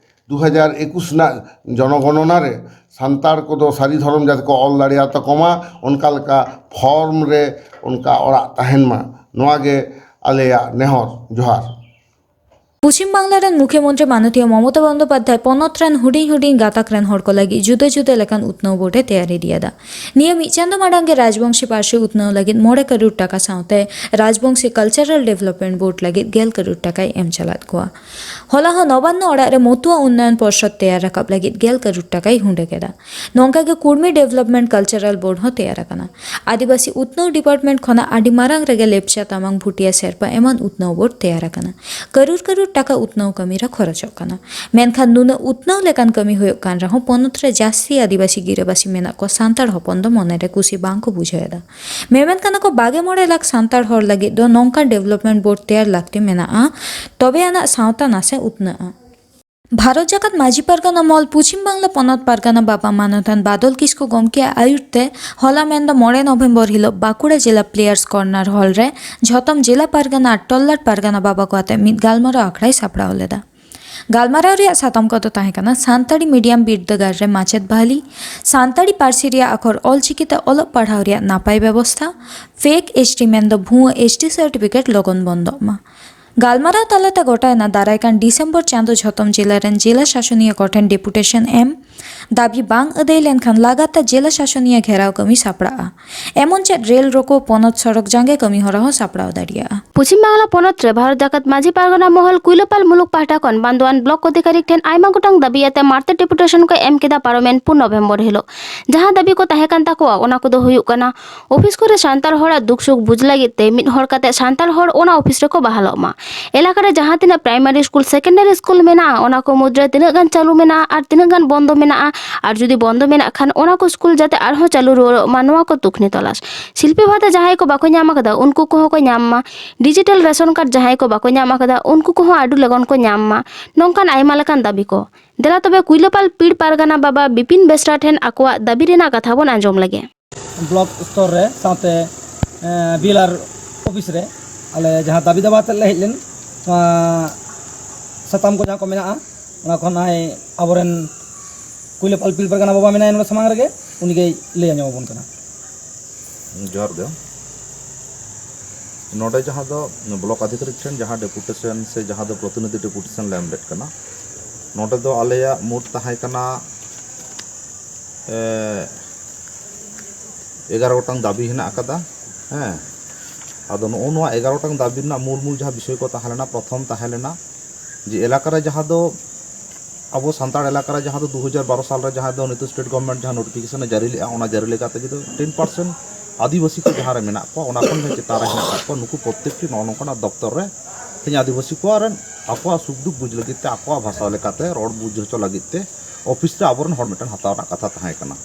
ᱫᱩ ᱦᱟᱡᱟᱨ ᱮᱠᱩᱥ ᱨᱮᱱᱟᱜ ᱡᱚᱱᱚᱜᱚᱱᱚᱱᱟ ᱨᱮ ᱥᱟᱱᱛᱟᱲ ᱠᱚᱫᱚ ᱥᱟᱹᱨᱤ ᱫᱷᱚᱨᱚᱢ ᱡᱟᱛᱮ ᱠᱚ ᱚᱞ ᱫᱟᱲᱮᱭᱟᱛᱟ ᱠᱚᱢᱟ, ᱚᱱᱠᱟ ᱞᱮᱠᱟ ᱯᱷᱚᱨᱢ ᱨᱮ ᱚᱱᱠᱟ ᱚᱲᱟᱜ ᱛᱟᱦᱮᱱ ᱢᱟ, ᱱᱚᱣᱟ ᱜᱮ ᱟᱞᱮᱭᱟᱜ ᱱᱮᱦᱚᱨ᱾ ᱡᱚᱦᱟᱨ᱾ ᱯᱚᱪᱷᱤᱢ ᱵᱟᱝᱞᱟ ᱨᱮᱱ ᱢᱩᱠᱷᱭᱚᱢᱚᱱᱛᱨᱤ ᱢᱟᱱᱚᱛᱤᱭᱟᱹ ᱢᱚᱢᱚᱛᱟ ᱵᱚᱱᱫᱚᱯᱟᱫᱷᱭᱟᱭ ᱯᱚᱱᱚᱛ ᱨᱮᱱ ᱦᱩᱰᱤᱧ ᱦᱩᱰᱤᱧ ᱜᱟᱛᱟᱠ ᱨᱮᱱ ᱦᱚᱲ ᱠᱚ ᱞᱟᱹᱜᱤᱫ ᱡᱩᱫᱟᱹ ᱡᱩᱫᱟᱹ ᱞᱮᱠᱟᱱ ᱩᱛᱱᱟᱹᱣ ᱵᱳᱨᱰ ᱮ ᱛᱮᱭᱟᱨ ᱤᱫᱤᱭᱮᱫᱟ᱾ ᱱᱤᱭᱟᱹ ᱢᱤᱫ ᱪᱟᱸᱫᱚ ᱢᱟᱲᱟᱝ ᱜᱮ ᱨᱟᱡᱽᱵᱚᱝᱥᱤ ᱯᱟᱹᱨᱥᱤ ᱩᱛᱱᱟᱹᱣ ᱞᱟᱹᱜᱤᱫ ᱢᱚᱬᱮ ᱠᱟᱨᱳᱲ ᱴᱟᱠᱟ ᱥᱟᱶᱛᱮ ᱨᱟᱡᱽᱵᱚᱝᱥᱤ ᱠᱟᱞᱪᱟᱨᱟᱞ ᱰᱮᱵᱷᱞᱚᱯᱢᱮᱱᱴ ᱵᱳᱨᱰ ᱞᱟᱹᱜᱤᱫ ᱜᱮᱞ ᱠᱟᱨᱳᱲ ᱴᱟᱠᱟᱭ ᱮᱢ ᱪᱟᱞᱟᱫ ᱠᱚᱣᱟ᱾ ᱦᱚᱞᱟ ᱦᱚᱸ ᱱᱚᱵᱟᱱᱱᱚ ᱚᱲᱟᱜ ᱨᱮ ᱢᱚᱛᱩᱣᱟ ᱩᱱᱱᱚᱭᱚᱱ ᱯᱚᱨᱥᱚᱫ ᱛᱮᱭᱟᱨ ᱨᱟᱠᱟᱵ ᱞᱟᱹᱜᱤᱫ ᱜᱮᱞ ᱠᱟᱨᱳᱲ ᱴᱟᱠᱟᱭ ᱦᱩᱸᱰᱟᱹ ᱠᱮᱫᱟ᱾ ᱱᱚᱝᱠᱟ ᱜᱮ ᱠᱩᱲᱢᱤ ᱰᱮᱵᱷᱞᱚᱯᱢᱮᱱᱴ ᱠᱟᱞᱪᱟᱨᱟᱞ ᱵᱳᱨᱰ ᱦᱚᱸ ᱛᱮᱭᱟᱨ ᱟᱠᱟᱱᱟ᱾ ᱟᱹᱫᱤᱵᱟᱹᱥᱤ ᱩᱛᱱᱟᱹᱣ ᱰᱤᱯᱟᱨᱴᱢᱮᱱᱴ ᱠᱷᱚᱱᱟᱜ ᱟᱹᱰᱤ ᱢᱟᱨᱟᱝ ᱨᱮᱜᱮ ᱞᱮᱯᱪᱟ, ᱛᱟᱢᱟᱝ, ᱵᱷᱩᱴᱤᱭᱟ, ᱥᱮᱨᱯᱟ ᱮᱢᱟᱱ ᱩᱛᱱᱟᱹᱣ ᱵᱳᱨᱰ ᱛᱮᱭᱟᱨ ᱟᱠᱟᱱᱟ᱾ ᱠᱟᱹᱨᱩᱲ ᱠᱟᱹᱨᱩᱲ ᱴᱟᱠᱟ ᱩᱛᱱᱟᱹᱣ ᱠᱟᱹᱢᱤ ᱨᱮ ᱠᱷᱚᱨᱚᱪᱚᱜ ᱠᱟᱱᱟ᱾ ᱢᱮᱱᱠᱷᱟᱱ ᱱᱩᱱᱟᱹᱜ ᱩᱛᱱᱟᱹᱣ ᱞᱮᱠᱟᱱ ᱠᱟᱹᱢᱤ ᱦᱩᱭᱩᱜ ᱠᱟᱱ ᱨᱮᱦᱚᱸ ᱯᱚᱱᱚᱛ ᱨᱮ ᱡᱟᱹᱥᱛᱤ ᱟᱹᱫᱤᱵᱟᱹᱥᱤ ᱜᱤᱨᱟᱹᱵᱟᱹᱥᱤ ᱢᱮᱱᱟᱜ ᱠᱚ ᱥᱟᱱᱛᱟᱲ ᱦᱚᱯᱚᱱ ᱫᱚ ᱢᱚᱱᱮᱨᱮ ᱠᱩᱥᱤ ᱵᱟᱝ ᱠᱚ ᱵᱩᱡᱷᱟᱹᱣ ᱮᱫᱟ᱾ ᱢᱮᱢᱮᱱ ᱠᱟᱱᱟ ᱠᱚ ᱵᱟᱜᱮ ᱢᱚᱬᱮ ᱞᱟᱠᱷ ᱥᱟᱱᱛᱟᱲ ᱦᱚᱲ ᱞᱟᱹᱜᱤᱫ ᱫᱚ ᱱᱚᱝᱠᱟᱱ ᱰᱮᱵᱷᱞᱚᱯᱢᱮᱱᱴ ᱵᱳᱨᱰ ᱛᱮᱭᱟᱨ ᱞᱟᱹᱠᱛᱤ ᱢᱮᱱᱟᱜᱼᱟ, ᱛᱚᱵᱮ ᱟᱱᱟᱜ ᱥᱟᱶᱛᱟ ᱱᱟᱥᱮ ᱩᱛᱱᱟᱹᱜᱼᱟ᱾ ᱵᱷᱟᱨᱚᱛ ᱡᱟᱠᱟᱛ ᱢᱟᱹᱡᱷᱤ ᱯᱟᱨᱜᱟᱱᱟ ᱢᱚᱦᱚᱞ ᱯᱚᱪᱷᱤᱢ ᱵᱟᱝᱞᱟ ᱯᱚᱱᱚᱛ ᱯᱟᱨᱜᱟᱱᱟ ᱵᱟᱵᱟ ᱢᱟᱱᱚᱛᱟᱱ ᱵᱟᱫᱚᱞ ᱠᱤᱥᱠᱩ ᱜᱚᱢᱠᱮᱭᱟᱜ ᱟᱹᱭᱩᱨ ᱛᱮ ᱦᱚᱞᱟ ᱢᱮᱱᱫᱚ ᱢᱚᱬᱮ ᱱᱚᱵᱷᱮᱢᱵᱚᱨ ᱦᱤᱞᱚᱜ ᱵᱟᱸᱠᱩᱲᱟ ᱡᱮᱞᱟ ᱯᱞᱮᱭᱟᱨᱥ ᱠᱚᱨᱱᱟᱨ ᱦᱚᱞ ᱨᱮ ᱡᱷᱚᱛᱚᱢ ᱡᱮᱞᱟ ᱯᱟᱨᱜᱟᱱᱟ ᱟᱨ ᱴᱚᱞᱞᱟᱴ ᱯᱟᱨᱜᱟᱱᱟ ᱵᱟᱵᱟ ᱠᱚ ᱟᱛᱮ ᱢᱤᱫ ᱜᱟᱞᱢᱟᱨᱟᱣ ᱟᱠᱷᱲᱟᱭ ᱥᱟᱯᱲᱟᱣ ᱞᱮᱫᱟ᱾ ᱜᱟᱞᱢᱟᱨᱟᱣ ᱨᱮᱭᱟᱜ ᱥᱟᱛᱟᱢ ᱠᱚᱫᱚ ᱛᱟᱦᱮᱸ ᱠᱟᱱᱟ ᱥᱟᱱᱛᱟᱲᱤ ᱢᱤᱰᱤᱭᱟᱢ ᱵᱤᱨᱫᱟᱹᱜᱟᱲ ᱨᱮ ᱢᱟᱪᱮᱫ ᱵᱷᱟᱹᱞᱤ, ᱥᱟᱱᱛᱟᱲᱤ ᱯᱟᱹᱨᱥᱤ ᱨᱮᱭᱟᱜ ᱟᱠᱷᱚᱨ ᱚᱞᱪᱤᱠᱤ ᱛᱮ ᱚᱞᱚᱜ ᱯᱟᱲᱦᱟᱣ ᱨᱮᱭᱟᱜ ᱱᱟᱯᱟᱭ ᱵᱮᱵᱚᱥᱛᱷᱟ, ᱯᱷᱮᱠ ᱮᱥᱴᱤ ᱢᱮᱱᱫᱚ ᱵᱷᱩᱣᱟᱹ ᱮᱥᱴᱤ ᱥᱟᱨᱴᱤᱯᱷᱤᱠᱮᱴ ᱞᱚᱜᱚᱱ ᱵᱚᱱᱫᱚᱜ ᱢᱟ᱾ ᱜᱟᱞᱢᱟᱨᱟᱣ ᱛᱟᱞᱟᱛᱮ ᱜᱚᱴᱟᱭᱮᱱᱟ ᱫᱟᱨᱟᱭ ᱠᱟᱱ ᱰᱤᱥᱮᱢᱵᱚᱨ ᱪᱟᱸᱫᱚ ᱡᱷᱚᱛᱚᱢ ᱡᱮᱞᱟ ᱨᱮᱱ ᱡᱮᱞᱟ ᱥᱟᱥᱚᱱᱤᱭᱟᱹ ᱠᱚᱴᱷᱮᱱ ᱰᱮᱯᱩᱴᱮᱥᱚᱱ ᱮᱢ, ᱫᱟᱹᱵᱤ ᱵᱟᱝ ᱟᱹᱫᱟᱹᱭ ᱞᱮᱱᱠᱷᱟᱱ ᱞᱟᱜᱟᱛᱟᱨ ᱡᱮᱞᱟ ᱥᱟᱥᱚᱱᱤᱭᱟᱹ ᱜᱷᱮᱨᱟᱣ ᱠᱟᱹᱢᱤ ᱥᱟᱯᱲᱟᱜᱼᱟ᱾ ᱮᱢᱚᱱ ᱪᱮᱫ ᱨᱮᱞ ᱨᱳᱠᱳ, ᱯᱚᱱᱚᱛ ᱥᱚᱲᱚᱠ ᱡᱟᱸᱜᱮ ᱠᱟᱹᱢᱤ ᱦᱚᱨᱟ ᱦᱚᱸ ᱥᱟᱯᱲᱟᱣ ᱫᱟᱲᱮᱭᱟᱜᱼᱟ᱾ ᱯᱚᱪᱷᱤᱢ ᱵᱟᱝᱞᱟ ᱯᱚᱱᱚᱛ ᱨᱮ ᱵᱷᱟᱨᱚᱛ ᱡᱟᱠᱟᱛ ᱢᱟᱹᱡᱷᱤ ᱯᱟᱨᱜᱟᱱᱟ ᱢᱚᱦᱚᱞ ᱠᱩᱭᱞᱟᱹᱯᱟᱞ ᱢᱩᱞᱩᱠ ᱯᱟᱦᱴᱟ ᱠᱷᱚᱱ ᱵᱟᱱᱫᱳᱣᱟᱱ ᱵᱞᱚᱠ ᱚᱫᱷᱤᱠᱟᱨᱤ ᱴᱷᱮᱱ ᱟᱭᱢᱟ ᱜᱚᱴᱟᱝ ᱫᱟᱹᱵᱤ ᱟᱛᱮ ᱢᱟᱨᱛᱮ ᱰᱮᱯᱩᱴᱮᱥᱚᱱ ᱠᱚ ᱮᱢ ᱠᱮᱫᱟ ᱯᱟᱨᱚᱢᱮᱱ ᱯᱩᱱ ᱱᱚᱵᱷᱮᱢᱵᱚᱨ ᱦᱤᱞᱚᱜ᱾ ᱡᱟᱦᱟᱸ ᱫᱟᱹᱵᱤ ᱠᱚ ᱛᱟᱦᱮᱸ ᱠᱟᱱ ᱛᱟᱠᱚᱣᱟ, ᱚᱱᱟ ᱠᱚᱫᱚ ᱦᱩᱭᱩᱜ ᱠᱟᱱᱟ, ᱚᱯᱷᱤᱥ ᱠᱚᱨᱮ ᱥᱟᱱᱛᱟᱲ ᱦᱚᱲᱟᱜ ᱫᱩᱠ ᱥᱩᱠ ᱵᱩᱡᱽ ᱞᱟᱹᱜᱤᱫ ᱛᱮ ᱢᱤᱫ ᱦᱚᱲ ᱠᱟᱛᱮ ᱥᱟᱱᱛᱟᱲ ᱦᱚᱲ ᱚᱱᱟ ᱚᱯᱷᱤᱥ ᱨᱮᱠᱚ ᱵᱟᱦᱟᱞᱚᱜ ᱢᱟ᱾ ᱮᱞᱟᱠᱟ ᱨᱮ ᱡᱟᱦᱟᱸ ᱛᱤᱱᱟᱹᱜ ᱯᱨᱟᱭᱢᱟᱨᱤ ᱥᱠᱩᱞ, ᱥᱮᱠᱮᱱᱰᱟᱨᱤ ᱥᱠᱩᱞ ᱢᱮᱱᱟᱜᱼᱟ, ᱚᱱᱟ ᱠᱚ ᱢᱩᱫᱽᱨᱮ ᱛᱤᱱᱟᱹᱜ ᱜᱟᱱ ᱪᱟᱹᱞᱩ ᱢᱮᱱᱟᱜᱼᱟ ᱟᱨ ᱛᱤᱱᱟᱹᱜ ᱜᱟᱱ ᱵᱚᱱᱫᱚ ᱢᱮᱱᱟᱜᱼᱟ, ᱟᱨ ᱡᱩᱫᱤ ᱵᱚᱱᱫᱚ ᱢᱮᱱᱟᱜ ᱠᱷᱟᱱ ᱚᱱᱟ ᱠᱚ ᱥᱠᱩᱞ ᱡᱟᱛᱮ ᱟᱨᱦᱚᱸ ᱪᱟᱹᱞᱩ ᱨᱩᱣᱟᱹᱲᱚᱜ ᱢᱟ, ᱱᱚᱣᱟ ᱠᱚ ᱛᱩᱠᱷᱱᱤ ᱛᱚᱞᱟᱥ᱾ ᱥᱤᱞᱯᱤ ᱵᱷᱟᱛᱟ ᱡᱟᱦᱟᱸᱭ ᱠᱚ ᱵᱟᱠᱚ ᱧᱟᱢ ᱟᱠᱟᱫᱟ, ᱩᱱᱠᱩ ᱠᱚᱦᱚᱸ ᱠᱚ ᱧᱟᱢ ᱢᱟ᱾ ᱰᱤᱡᱤᱴᱟᱞ ᱨᱮᱥᱚᱱ ᱠᱟᱨᱰ ᱡᱟᱦᱟᱸᱭ ᱠᱚ ᱵᱟᱠᱚ ᱧᱟᱢ ᱟᱠᱟᱫᱟ, ᱩᱱᱠᱩ ᱠᱚᱦᱚᱸ ᱟᱹᱰᱤ ᱞᱚᱜᱚᱱ ᱠᱚ ᱧᱟᱢ ᱢᱟ᱾ ᱱᱚᱝᱠᱟᱱ ᱟᱭᱢᱟ ᱞᱮᱠᱟᱱ ᱫᱟᱹᱵᱤ ᱠᱚ᱾ ᱫᱮᱞᱟ ᱛᱚᱵᱮ ᱠᱩᱭᱞᱟᱹᱯᱟᱞ ᱯᱤᱲ ᱯᱟᱨᱜᱟᱱᱟ ᱵᱟᱵᱟ ᱵᱤᱯᱤᱱ ᱵᱮᱥᱨᱟ ᱴᱷᱮᱱ ᱟᱠᱚᱣᱟᱜ ᱫᱟᱹᱵᱤ ᱨᱮᱱᱟᱜ ᱠᱟᱛᱷᱟ ᱵᱚᱱ ᱟᱸᱡᱚᱢ ᱞᱮᱜᱮ᱾ ᱵᱞᱚᱠ ᱥᱛᱚᱨ ᱨᱮ ᱥᱟᱶᱛᱮ, ᱮᱸ, ᱵᱤ ᱮᱞ ᱟᱨ ᱚᱯᱷᱤᱥ ᱨᱮ ᱟᱞᱮ ᱡᱟᱦᱟᱸ ᱫᱟᱹᱵᱤ ᱫᱟᱵᱟ ᱟᱛᱮᱫ ᱞᱮ ᱦᱮᱡ ᱞᱮᱱ, ᱱᱚᱣᱟ ᱥᱟᱛᱟᱢ ᱠᱚ ᱡᱟᱦᱟᱸ ᱠᱚ ᱢᱮᱱᱟᱜᱼᱟ, ᱚᱱᱟ ᱠᱷᱚᱱ ᱱᱚᱜᱼᱚᱭ ᱟᱵᱚᱨᱮᱱ ᱠᱩᱭᱞᱟᱹᱯᱟᱞ ᱯᱤᱲ ᱯᱟᱨᱜᱟᱱᱟ ᱵᱟᱵᱟ ᱢᱮᱱᱟᱭᱟ ᱱᱚᱰᱮ ᱥᱟᱢᱟᱝ ᱨᱮᱜᱮ, ᱩᱱᱤᱜᱮᱭ ᱞᱟᱹᱭ ᱟᱸᱡᱚᱢ ᱟᱵᱚᱱ ᱠᱟᱱᱟ᱾ ᱡᱚᱦᱟᱨ ᱜᱮ᱾ ᱱᱚᱰᱮ ᱡᱟᱦᱟᱸ ᱫᱚ ᱵᱞᱚᱠ ᱟᱫᱷᱤᱠᱟᱨᱤᱠ ᱴᱷᱮᱱ ᱡᱟᱦᱟᱸ ᱰᱮᱯᱩᱴᱮᱥᱚᱱ ᱥᱮ ᱡᱟᱦᱟᱸ ᱫᱚ ᱯᱨᱚᱛᱤᱱᱤᱫᱷᱤ ᱰᱮᱯᱩᱴᱮᱥᱚᱱ ᱞᱮ ᱮᱢ ᱞᱮᱫ ᱠᱟᱱᱟ, ᱱᱚᱰᱮ ᱫᱚ ᱟᱞᱮᱭᱟᱜ ᱢᱳᱴ ᱛᱟᱦᱮᱸ ᱠᱟᱱᱟ, ᱮ, ᱮᱜᱟᱨᱚ ᱜᱚᱴᱟᱝ ᱫᱟᱹᱵᱤ ᱦᱮᱱᱟᱜ ᱟᱠᱟᱫᱟ᱾ ᱦᱮᱸ, ᱟᱫᱚ ᱱᱚᱜᱼᱚ ᱱᱚᱣᱟ ᱮᱜᱟᱨᱚ ᱜᱚᱴᱟᱝ ᱫᱟᱹᱵᱤ ᱨᱮᱱᱟᱜ ᱢᱩᱞ ᱢᱩᱞ ᱡᱟᱦᱟᱸ ᱵᱤᱥᱚᱭ ᱠᱚ ᱛᱟᱦᱮᱸ ᱞᱮᱱᱟ, ᱯᱨᱚᱛᱷᱚᱢ ᱛᱟᱦᱮᱸ ᱞᱮᱱᱟ ᱡᱮ ᱮᱞᱟᱠᱟ ᱨᱮ ᱡᱟᱦᱟᱸ ᱫᱚ ᱟᱵᱚ ᱥᱟᱱᱛᱟᱲ ᱮᱞᱟᱠᱟ ᱨᱮ ᱡᱟᱦᱟᱸ ᱫᱚ ᱫᱩ ᱦᱟᱡᱟᱨ ᱵᱟᱨᱚ ᱥᱟᱞ ᱨᱮ ᱡᱟᱦᱟᱸ ᱫᱚ ᱱᱤᱛᱚᱜ ᱥᱴᱮᱴ ᱜᱚᱵᱷᱢᱮᱱᱴ ᱡᱟᱦᱟᱸ ᱱᱳᱴᱤᱯᱷᱤᱠᱮᱥᱚᱱ ᱮ ᱡᱟᱹᱨᱤ ᱞᱮᱫᱼᱟ, ᱚᱱᱟ ᱡᱟᱹᱨᱤ ᱞᱮᱠᱟᱛᱮ ᱡᱩᱫᱤ ᱴᱮᱱ ᱯᱟᱨᱥᱮᱱᱴ ᱟᱹᱫᱤᱵᱟᱹᱥᱤ ᱠᱚ ᱡᱟᱦᱟᱸ ᱨᱮ ᱢᱮᱱᱟᱜ ᱠᱚᱣᱟ, ᱚᱱᱟ ᱠᱷᱚᱱ ᱡᱟᱦᱟᱸ ᱪᱮᱛᱟᱱ ᱨᱮ ᱦᱮᱱᱟᱜ ᱟᱠᱟᱫ ᱠᱚᱣᱟ, ᱱᱩᱠᱩ ᱯᱨᱚᱛᱛᱮᱠᱴᱤ ᱱᱚᱜᱼᱚ ᱱᱚᱝᱠᱟᱱᱟᱜ ᱫᱚᱯᱛᱚᱨ ᱨᱮ ᱛᱮᱦᱮᱧ ᱟᱹᱫᱤᱵᱟᱹᱥᱤ ᱠᱚᱣᱟᱜ ᱨᱮᱱ ᱟᱠᱚᱣᱟᱜ ᱥᱩᱠ ᱫᱩᱠ ᱵᱩᱡᱽ ᱞᱟᱹᱜᱤᱫ ᱛᱮ, ᱟᱠᱚᱣᱟᱜ ᱵᱷᱟᱥᱟ ᱞᱮᱠᱟᱛᱮ ᱨᱚᱲ ᱵᱩᱡᱽ ᱦᱚᱪᱚ ᱞᱟᱹᱜᱤᱫ ᱛᱮ ᱚᱯᱷᱤᱥ ᱨᱮ ᱟᱵᱚᱨᱮᱱ ᱦᱚᱲ ᱢᱤᱫᱴᱮᱱ ᱦᱟᱛᱟᱣ ᱨᱮᱱᱟᱜ ᱠᱟᱛᱷᱟ ᱛᱟᱦᱮᱸ ᱠᱟᱱᱟ᱾